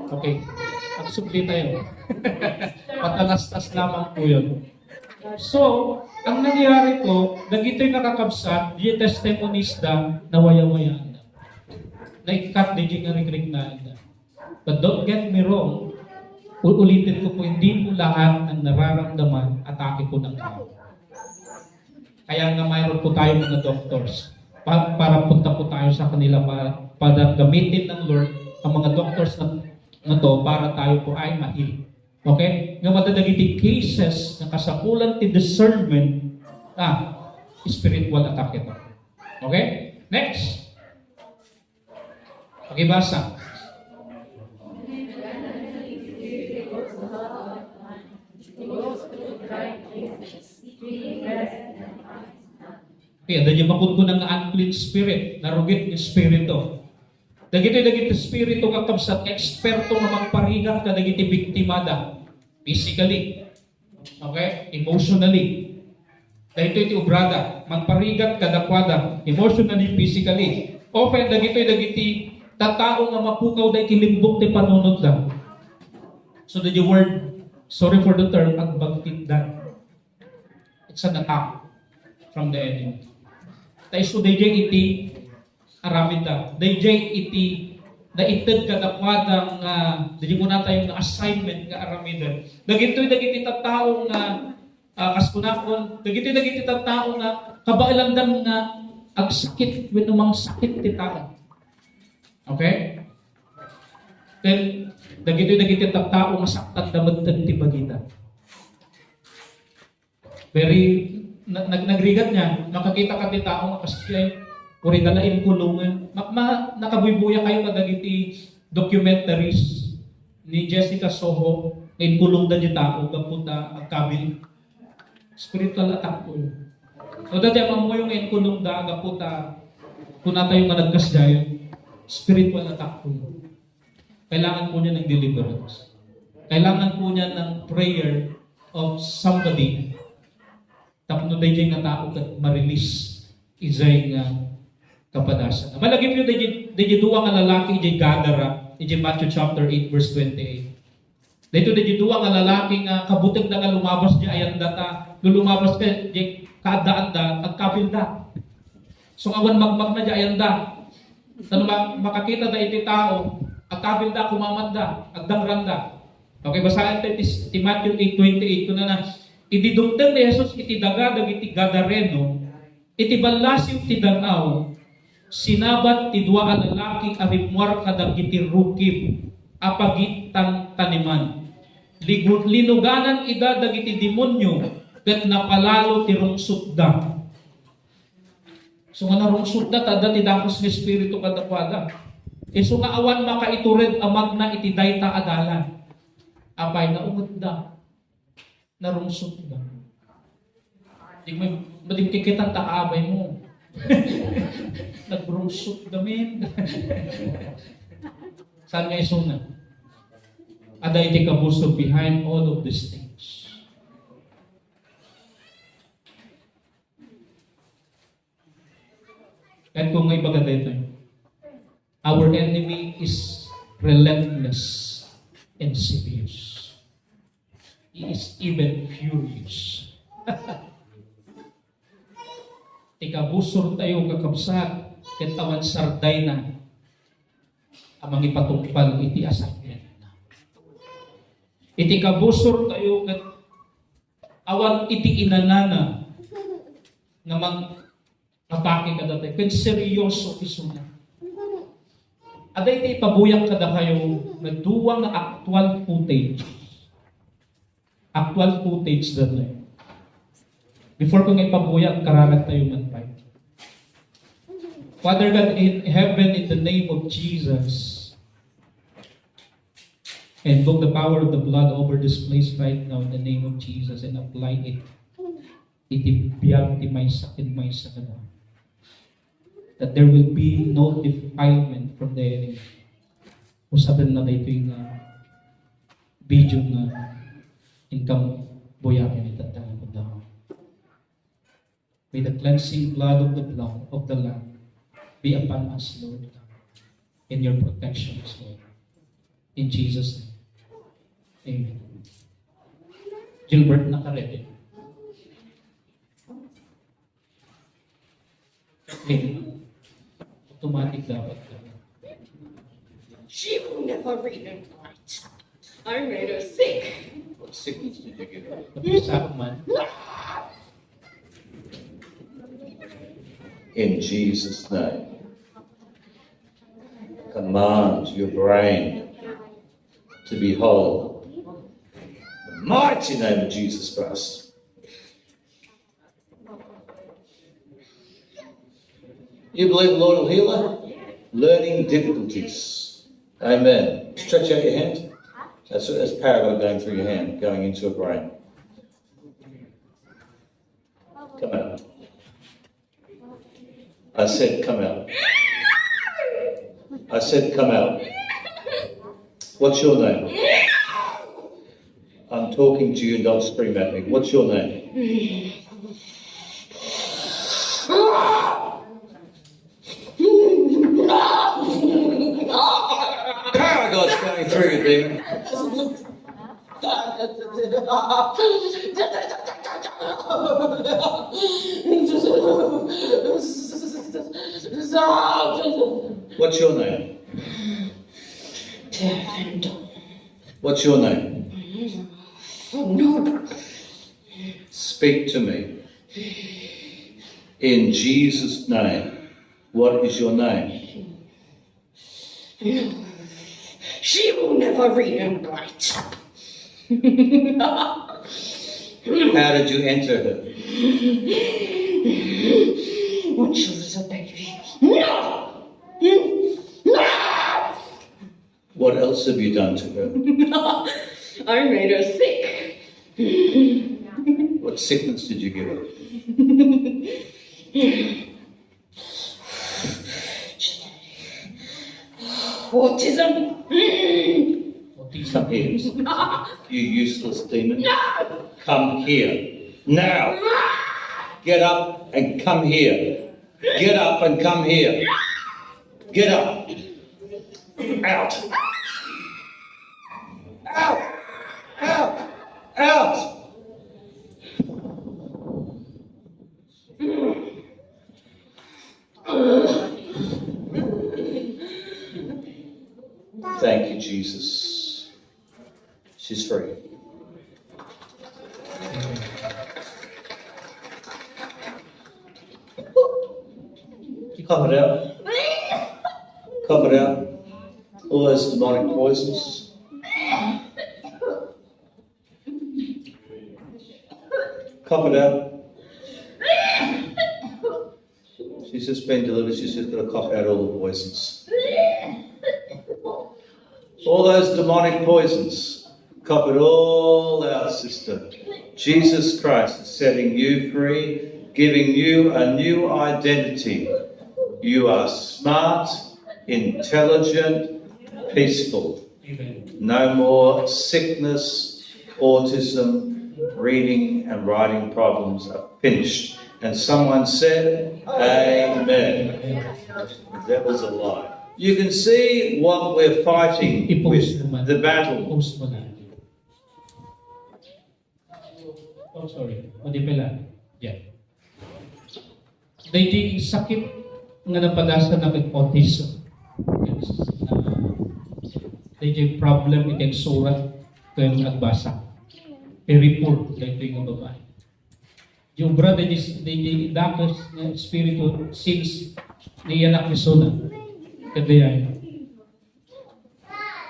Okay. Agsubli tayo. Patalastas lamang po yun. So, ang nangyari po, dagitoy nga kakabsat, di testimonies da, nawayawayaan da. Naikkat di nga rigrignaen da. But don't get me wrong, ulitin ko po, hindi po lahat ng nararamdaman, atake po ng tao. Kaya nga mayroon po tayo mga doctors. Pa- para punta po tayo sa kanila para, para gamitin ng Lord ang mga doctors na, na to para tayo po ay ma-heal. Okay? Nga madadagiti cases nga kasapulan ti discernment, ah, spiritual attack ito. Okay? Next. Pakibasa. Okay, adda diay makunkunaan nga unclean spirit, narugit nga espiritu. Dagiti, dagiti espiritu nga kabsat, eksperto nga mangparigat kadagiti biktimada, physically, okay, emotionally. Daytoy ti obrada, mangparigat kadakuada, emotionally, physically. Often, dagitoy dagiti tattao nga mapukawda iti limbuk ti panunotda. So, the word, sorry for the term, agbagtitda. It's an attack from the enemy. Ta isu daydiay iti aramidda. Daydiay iti naited kadakuada nga, daydiay kunatayo nga assignment nga aramiden. Dagitoy dagiti tattao nga, ah, kas kunakon, dagitoy dagiti tattao nga kabaelandan nga agsakit wenno mangsakit ti tao. Okay? Then, dagitoy dagiti tattao nga saktanda metten ti bagida. Very, na-, nag-, nagrigat niya, makakita ka ti tao nga kas-, ay, kurida la inkulongan. Ma-, ma-, nakabuybuya kayo kadagiti documentaries ni Jessica Soho, nga inkulongda ti tao, gapu ta agkabil. Spiritual attack po yun. So, dati ang mamuyo nga inkulongda, gapu ta, kunatayo nga nagkasdayan, spiritual attack po yun. Kailangan po niya ng deliverance. Kailangan po niya ng prayer of somebody. Tapno daydiay nga tao ket ma-release idiay nga kapadasan. Malagipyo daydiay, daydiay dua nga lalaki idiay Gadara, idiay Matthew chapter eight, verse twenty-eight. Daytoy daydiay dua nga lalaki nga kabutegda nga lumabas diay ayanda ta, no lumabas ka diay kaaddaanda, agkabilda. So, awan magmagna diay ayanda. Tapno ma-, makakita da iti tao, agkabilda, kumamanda, agdangranda. Okay, basaen tayo ti, ti Matthew eight twenty-eight, kunana, "Idi dumteng ni Jesus iti daga dagiti Gadareno, iti ballasiw ti dan-aw, sinabat ti dua a lalaki a rimmuar kadagiti rukib a pagitantaniman. Ligu-, linuganan ida dagiti demonio, ket napalalo ti rungsotda." So, nga narungsotda, ta adda ti dakes nga espiritu kadakuada. Isu nga awan makaitured a magna iti dayta a dalan. Apay, naungetda. Narungsotda. Di mo, madingkikitan ta abay mo. Nagrungsotda, men. Saan nga isuna? Adda iti kabusor behind all of these things. Ket kung nga ibaga daytoy, our enemy is relentless, insidious. He is even furious. Ti kabusor tayo, kakabsat, ket awan sardayna a mangipatungpal iti assignment na. Iti kabusor tayo, ket awan iti inanana nga mang-, atake kadatayo. Ket seryoso isuna. Adda iti ipabuyak kadakayo nga dua nga actual footage. Actual footage datayo. Before ko nga ipabuyak, kararag tayo man pay. Father God in heaven, in the name of Jesus, invoke the power of the blood over this place right now in the name of Jesus and apply it iti biag ti maysa ken maysa kada. That there will be no defilement from the enemy. Usaben na daytoy nga video nga inkam buyaken itatta nga pagdama. May the cleansing blood of the blood of the Lamb be upon us, Lord God, in your protection as well. In Jesus' name. Amen. Gilbert, naka-ready? Okay. Automatic dapat. She will never read and write. I'm ready to sick. What sickness did you give her? What is that, man? In Jesus' name, command your brain to be whole. The mighty name of Jesus Christ. You believe the Lord will heal her? Learning difficulties. Amen. Stretch out your hand. That's, that's power going through your hand, going into a brain. Come out. I said, come out. I said, come out. What's your name? I'm talking to you, don't scream at me. What's your name? Power of God's coming through you, demon. What's your name? Devendra. What's your name? No. Speak to me. In Jesus' name. What is your name? She will never read and write. How did you enter her? When she was a baby. No! No! What else have you done to her? I made her sick. What sickness did you give her? Autism. Autism is. You useless demon. No! Come here. Now. Get up and come here. Get up and come here. Get up. Out. Out. Out. Out. Thank you, Jesus. She's free. You cough it out. Cough it out. All those demonic poisons. Cough it out. She's just been delivered. She's just got to cough out all the poisons. All those demonic poisons, cough it all out, sister. Jesus Christ is setting you free, giving you a new identity. You are smart, intelligent, peaceful. Amen. No more sickness, autism, reading and writing problems are finished. And someone said, Amen. The devil's a lie. You can see what we're fighting with, the battle. Post mo na. Oh, sorry. O, di pala. Yeah. Daytoy sakit nga napadasan na ket autism. Daytoy problem iti agsurat ken agbasa. Ti report daytoy nga babae. Ti obra daytoy, daytoy dakes nga espiritu since niyanak ni Sona. Kadayay.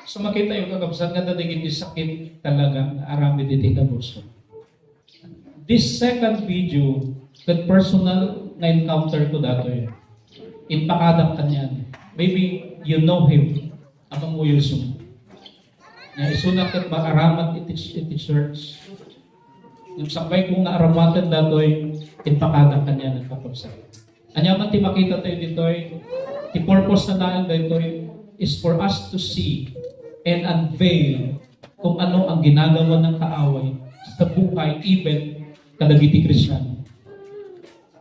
So, makita tayo, kakabsat, nga dagiti sakit talaga nga aramid iti kabusor. This second video, ket personal nga encounter ko datoy. Impakadak kanian. Maybe you know him. Amang Wilson. Nga isuna ket maaramat iti, iti church. Ngem sakbay ko nga aramaten datoy, impakadak kanian nagkapagsa. Ania man ti makita tayo ditoy, ti purpose na laeng daytoy is for us to see and unveil kung ano ang ginagawa ng kaaway sa buhay, even kadagiti Kristiano.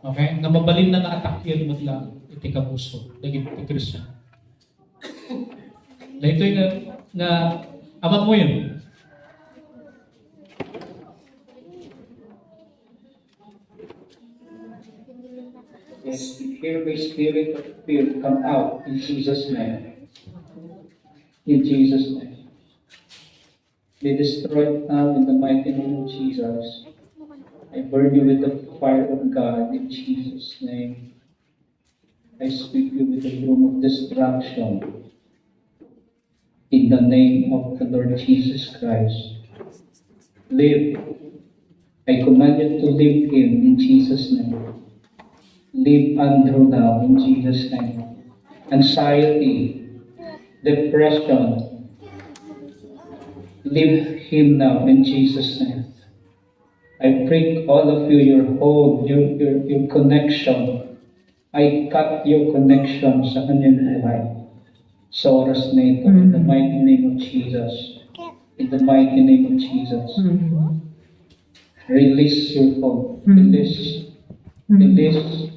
Okay? Nga mabalin na nga atakir met lang iti kapuso dagiti Kristiano. Daytoy nga, nga, amanmoyo. Yes, we hear the spirit of fear come out in Jesus' name. In Jesus' name. Be destroyed now in the mighty name of Jesus. I burn you with the fire of God in Jesus' name. I sweep you with the broom of destruction. In the name of the Lord Jesus Christ. Leave. I command you to leave him in Jesus' name. Leave Andrew now in Jesus' name. Anxiety, depression, leave him now in Jesus' name. I break all of you, your hold, your, your, your connection. I cut your connection sa kanyang buhay. Sa oras na ito, in the mighty name of Jesus. In the mighty name of Jesus. Release your hold. Release. Release.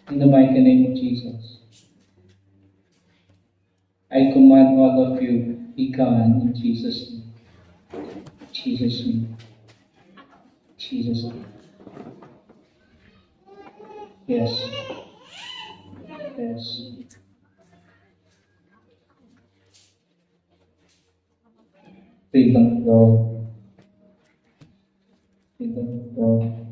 In the mighty name of Jesus. I command all of you, be gone in Jesus' name. Jesus' name. Jesus' name. Yes. Yes. Freedom flow. Freedom flow.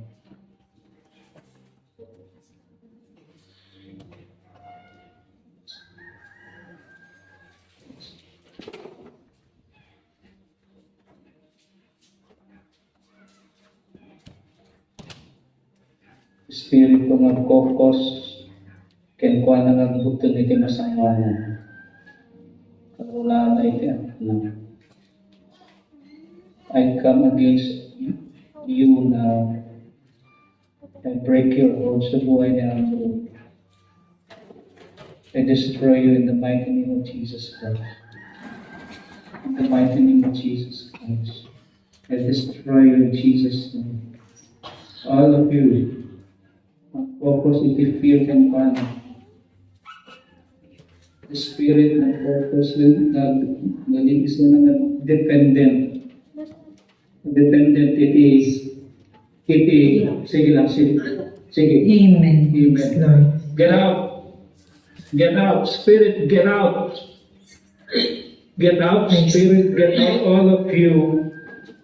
Espiritu nga agkokos kenkuana nga agbuteng iti masangoanna. Karulana iti anakna. I come against you now. I break your hold sa buhay ni Andrew. I destroy you in the mighty name of Jesus Christ. In the mighty name of Jesus Christ. I destroy you in Jesus' name. All of you, mag-focus iti fear and panic. The spirit ng focus, nag-, naging isa na nag-, dependent. Dependent iti, iti, sige lang, sige. Sige. Amen. Amen. Yes, Lord. Get out. Get out. Spirit, get out. Get out. Yes. Spirit, get out. All of you.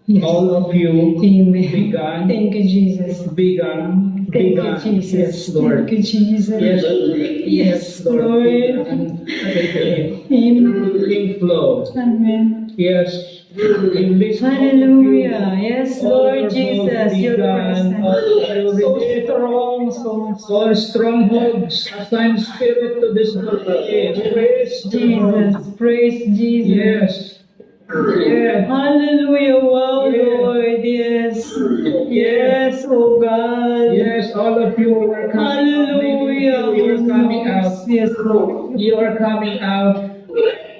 Yes. All of you. Amen. Be gone. Thank you, Jesus. Be gone. Be gone. Thank you, Jesus. Yes, Lord. Thank you, Jesus. Yes, yes, Lord. Lord. Be gone. Amen. Flow. Amen. Yes. Hallelujah. Yes, Lord Jesus, your presence. So strong, so all strongholds, assign spirit to this place. Praise the Lord. Jesus. Praise Jesus. Yes. Yes. Hallelujah. Wow, yes. Lord. Yes. Yes, oh God. Yes, all of you are coming out. Hallelujah. You are coming out. Yes, Lord. You are coming out.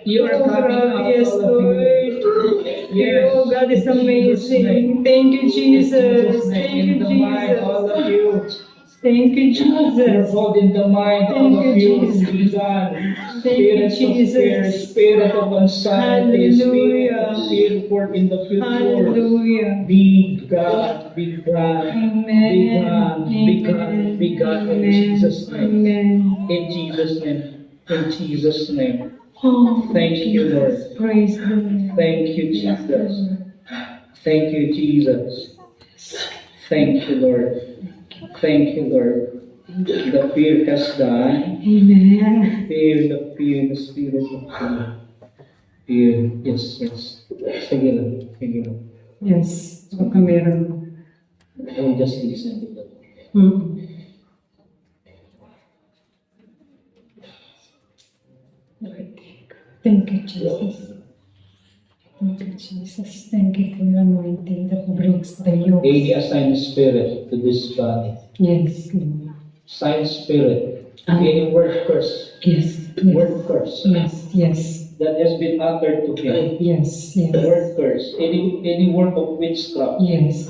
You are coming out, yes, Lord. Yes. Oh, God is amazing. Thank you, Jesus. Thank you, Jesus. Thank you, Jesus. Thank you, Jesus. Spirit of anxiety, spirit of fear for in the future. Hallelujah. Be gone, be gone, be gone, be gone, be gone in Jesus' name. Amen. In Jesus' name. In Jesus' name. Oh, thank you, Lord. Jesus. Praise the Lord. Thank you, Jesus. Yes, Lord. Thank you, Jesus. Thank you, Lord. Thank you, Lord. The fear has gone. Amen. Fear, the fear, the spirit of fear. Fear, yes, yes. Sige lang, sige lang. Yes, baka meron. Don't just listen to them. Mm. Lord, thank you. Thank you, Jesus. Thank you, Jesus. Thank you for your anointing that breaks the yokes. Any assigned spirit to this body, Yes, Lord. assigned spirit, Ah. any word curse, Yes, yes. word curse Yes, yes. that has been uttered to him. Yes, yes. Word curse, any any work of witchcraft, Yes.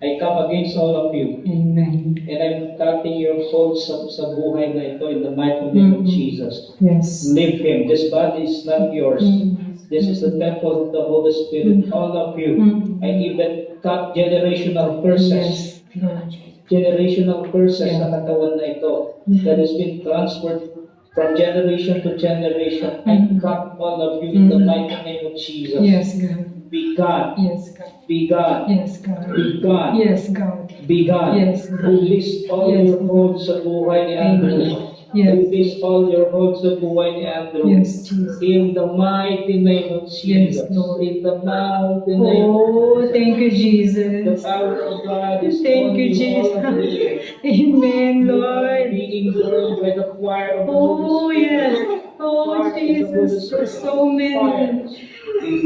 I come against all of you. Amen. And I'm cutting your hold sa, sa buhay na ito in the mighty name of Mhm. Jesus. Yes. Leave him. This body is not yours. Mhm. This is the temple of the Holy Spirit. All of you. Mhm. I even cut generational curses. Yes, Lord. Generational curses Yeah. sa katawan na ito Mhm. that has been transferred from generation to generation. I Mhm. cut all of you in the Mhm. mighty name of Jesus. Yes, God. Be gone. Yes, God. Be gone. Yes, God. Be gone. Yes, God. Be gone. Yes, God. Release all Yes, your God. hold sa buhay ni Andrew. Amen. Yes. Release all your hold sa buhay ni Andrew. Yes, Jesus. In the mighty name of Yes, Jesus. Lord. In the mighty name of Oh, Jesus. Thank you, The Jesus. power of God is Thank on you, you, all Jesus. of you. Amen, You are Lord. being burned by the fire of the Holy Oh, Spirit. Yes. Oh, Fire of the Holy Jesus. Spirit. So many.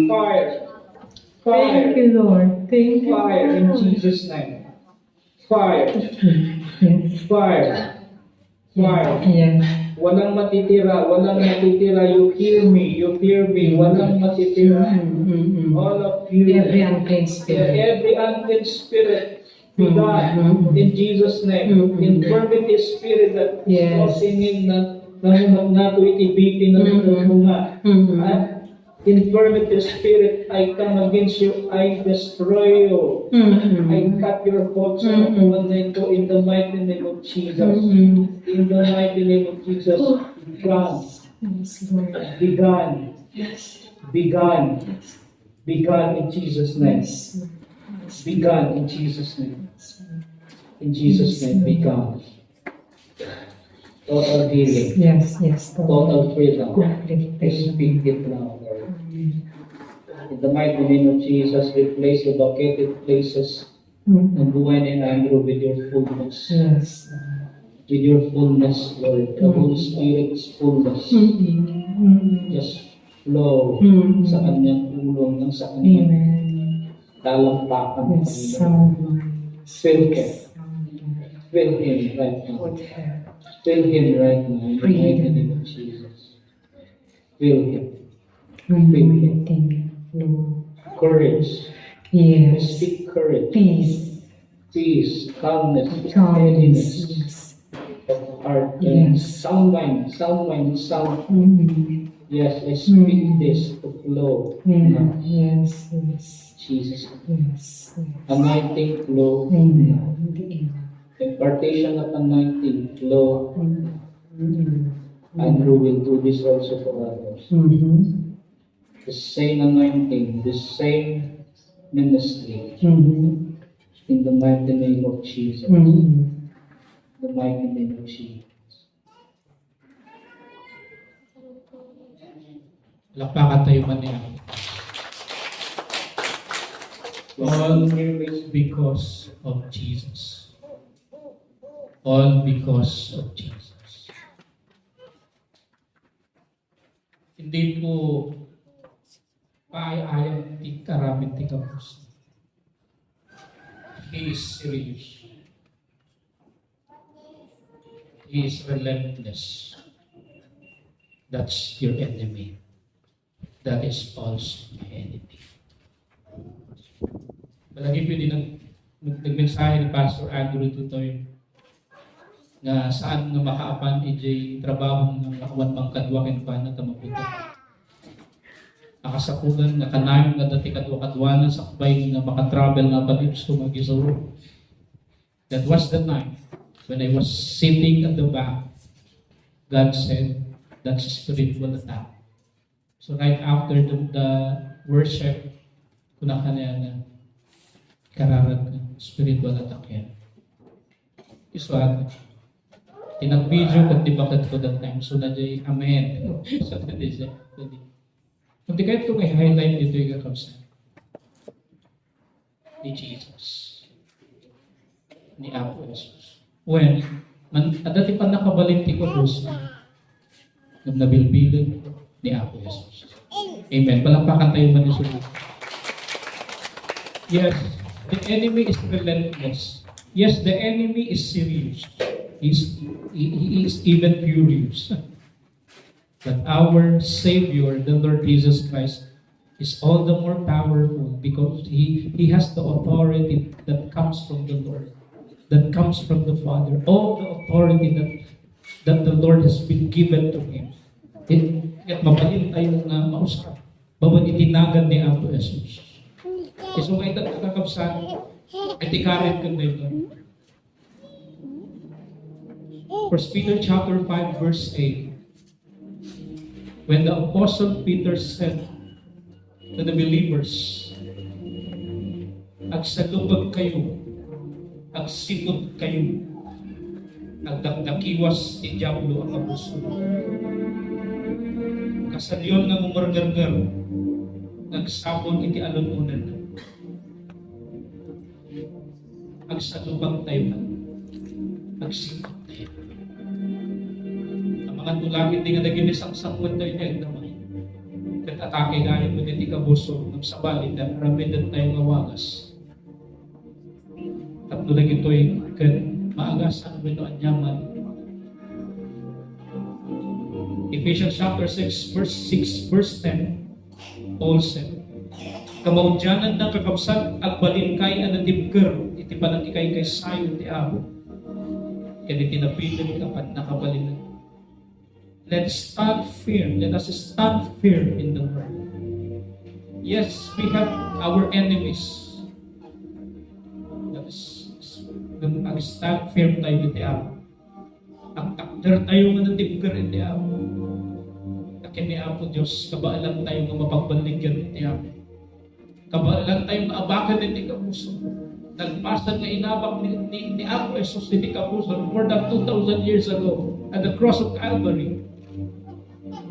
Fire. Fire. Thank you, Lord. Thank you, Fire in Lord. Jesus' name. Fire. Yes. Fire. Fire. Yes. Walang matitira, walang matitira. You hear me, you hear me. Walang matitira. Mm, mm, mm. All of you. Every unclean Yeah, spirit. every unclean spirit. Be Mm, gone mm, mm. In Jesus' name. Mm, mm, mm. Infirmity spirit that is Yes. causing him na nangumat na to iti B P na Mm, mm. bunga. Mm, mm. Ah, infirmity spirit, I come against you. I destroy you. Mm, mm. I cut your hold sa Mm, mm. katawan na ito in the mighty name of Jesus. Mm, mm. In the mighty name of Jesus. Oh. Gone. Yes, Lord. Be gone. Yes. Be gone. Yes. Be gone in Jesus' name. Yes, Lord. Yes, Be gone in Jesus' name. In Jesus' name, be gone. Total healing. Yes, yes, Lord. Total freedom. Complete We speak freedom. It now, Lord. Amen. In the mighty name of Jesus, replace the vacated places Mm. ng buhay ni Andrew with your fullness. Yes. With your fullness, Lord. The Mm. Holy Spirit's fullness. Mm-mm. Mm-mm. Just flow Mm. sa kanyang ulo, nang sa kanyang Amen. talampakan. Yes, Lord. Fill him. Yes, Lord. Fill him right now. Lord, help. Fill him right now in the Freedom. Mighty name of Jesus. Fill him. Anointing, Lord. Courage. Yes. Speak courage. Peace. Peace, calmness, Calmness. steadiness Yes. of heart, and Yes. sound mind, sound mind, sound. Mm-hmm. Yes, I speak Mm. this to flow. Mm. Now. Yes, yes. Jesus. Yes, yes. Anointing flow. Amen. Now. Amen. Impartation of anointing flow. Mm. Mm. And we will do this also for others. Mm-hmm. The same anointing, the same ministry Mm-hmm. in the mighty name of Jesus. Mm-hmm. The mighty name of Jesus. Palakpakan tayo man niya. All because of Jesus. All because of Jesus. Hindi po paay-ayan ti karamid ti gabus. He is serious. He is relentless. That's your enemy. That is also my enemy. Palagi pwede nag-, nag-, nagmensahe ni Pastor Andrew Tutoy nga saan nga makaapan ijay trabaho nga awan man kadua kenkuana ta mabuta. Nakasapulan nga kanayon nga dati kadua-kaduana sakbay nga makatravel nga apan ipso nga gisuro. That was the night when I was sitting at the back. God said, "That's a spiritual attack." So right after the, the worship, kuna kaniana, kararag na, spiritual attack yan. Is what? Tinag-video ket di bakit ko that time. So, na jay, amen. So, that is it. Kunti kahit kung i-highlight dito yung kakabsat. ni Jesus, ni Apo Jesus. When, man, adda ti pannakabalin ti kabus, ngem nabilbigen ni Apo Jesus. Amen. Palakpakan tayo man ni Jesus. Yes, the enemy is relentless. Yes, the enemy is serious. He's, he, he is even furious. But our Savior, the Lord Jesus Christ, is all the more powerful because he, he has the authority that comes from the Lord, that comes from the Father. All the authority that, that the Lord has been given to him. It, it mabalin tayo nga mausap. Babaen iti nagan ni Apo Jesus. Isu nga ita, kakabsat, iti karit ken dayta. First Peter chapter five, verse eight. When the Apostle Peter said to the believers, "Agsalupag kayo, agsipud kayo, agdakdakiwas ti Diablo a kabusor. Kasayon nga ngumurngurngur, nga agsapul iti alun-unen." Agsalupag tayo man. Agsipud tayo. Amangan to laeng nga dagiti sangsanguan tayo nga agdamag. Ket atake tayo met iti kabusor, ngem sabali, aramiden tayo nga wagas. Tapno dagitoy ket maagasan wenno aniaman. Ephesians chapter six, verse six, verse ten. Paul said, "Kamaudiananna, kakabsat, agbalinkayo a natibker iti panangikaykaysayo ti Apo ken iti nabileg a pannakabalin." Let's stand firm. Let us stand firm in the Lord. Yes, we have our enemies. Let us ag-stand firm tayo iti Apo. Agtakder tayo nga natibker iti Apo. Ta ken ni Apo Dios, kabaelan tayo nga mapagballigen iti Apo. Kabaelan tayo nga abaken iti kabusor. Nagpasen nga inabak ni, ni, ni Apo Jesus iti kabusor more than two thousand years ago at the cross of Calvary.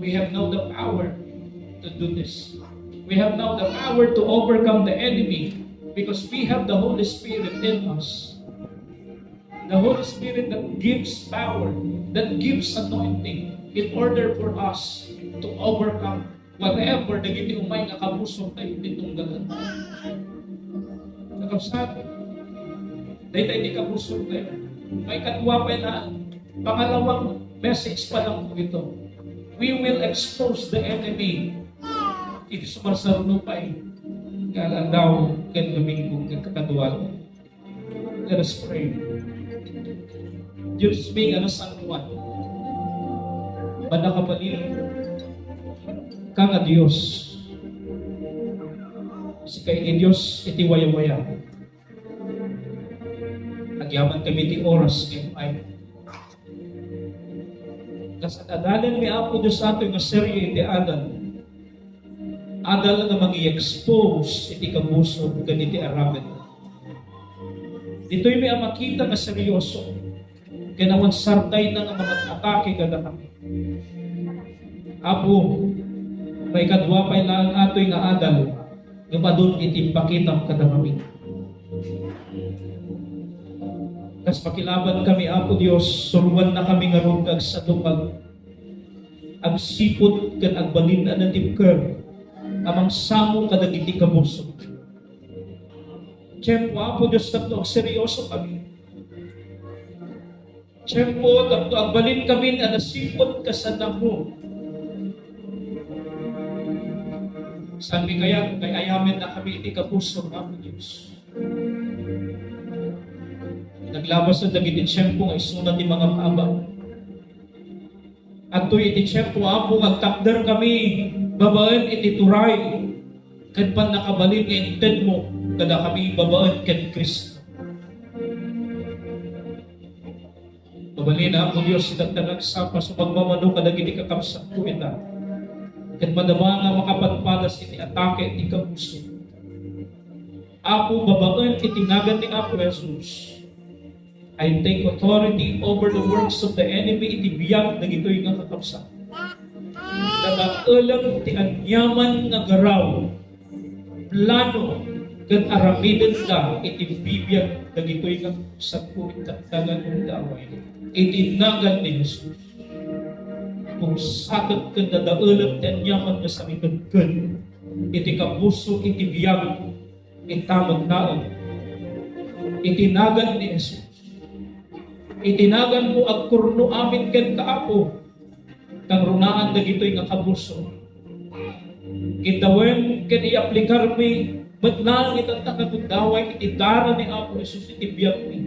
We have now the power to do this. We have now the power to overcome the enemy because we have the Holy Spirit in us. The Holy Spirit that gives power, that gives anointing in order for us to overcome whatever dagiti umay nga kabusor tayo iti tunggal. Kakabsat, dayta iti kabusor tayo. Maikadua pay na, pangalawang message pa lang po ito. We will expose the enemy. Iti sumarsarno pay nga aldaw ken Domingo ken kakaduaen. Let us pray. Dios mi nga nasantoan, pannakabalin ka nga Dios. Sika iti Dios iti wayawaya. Agyaman kami ti oras ken ay. Kas ad-adalan mi, Apo Dios, ato nga seryo iti adal. Adal nga mangi-expose iti kabusor ken iti aramid. Ditoy mi a makita nga seryoso ken awan sardayna nga mangatake kadakami. Apo, maikadua pay laeng atoy nga adal nga madun iti impakitam kadakami. Kas pakilaban kami, Apo Dios, suruanna kami ngarud nga agsalupag, agsipud ken agbalin a natibker a mangsamo kadagiti kabusor. Tiempo, Apo Dios, tapno agseryoso kami. Tiempo, tapno agbalin kami a nasipud kas annakmo. Saan mi kayat nga ay-ayamen na kami iti kabusor, Apo Dios? Naglabasan dagiti tiempo nga isuna ti mangab-abak. Adtoy iti tiempo, Apo, nga agtakder kami babaen iti turay ken pannakabalin nga intedmo kadakami babaen ken Cristo. Mabalin, Apo Dios, ita ti nagsapa sa pagmamano kadagiti kakabsatko ita, ket madama nga makapadpadas iti atake ti kabusor. Apo, babaen iti nagan ni Apo Jesus, I take authority over the works of the enemy iti biag dagitoy nga kakabsat. Nagakalam ti aniaman nga garaw, plano, ken aramidenda iti bibiag dagitoy nga sakbay iti nagan ti gundaway. Iti nagan ni Jesus. Kung sakit ken dadaelek ti aniaman nga sakit ken iti kapuso, iti biag, ita met laeng. Iti nagan ni Jesus. Iti naganmo, agkurno amin kenka, Apo. Kangrunaan dagitoy nga kapuso. Giddawen ken iaplikarmi met laeng ita nga gundaway iti dara ni Apo Jesus iti biagmi.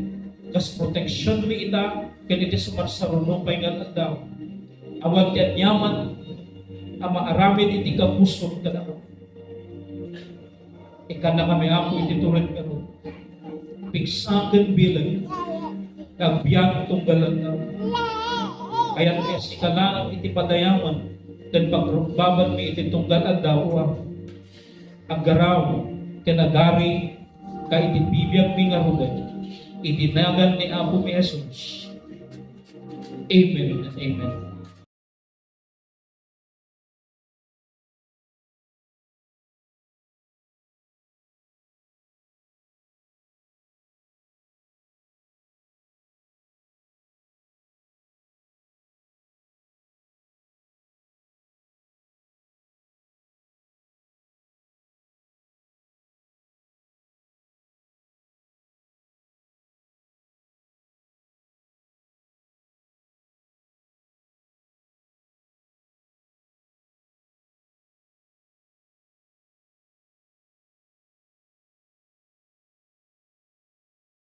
Kas proteksionmi ita ken iti sumarsaruno pay nga aldaw. Awan ti aniaman a maaramid iti kapuso kadakami. Ikkannakami, Apo, iti tured nga ru. Pigsa ken bileg. Agbiag tunggal aldaw. Kayatmi a sika laeng iti padayamen ken pagrukbabanmi iti tunggal aldaw, Apo. Aggaraw ken agari ka iti bibiagmi ngaruden. Iti nagan ni Apomi Jesus. Amen and amen.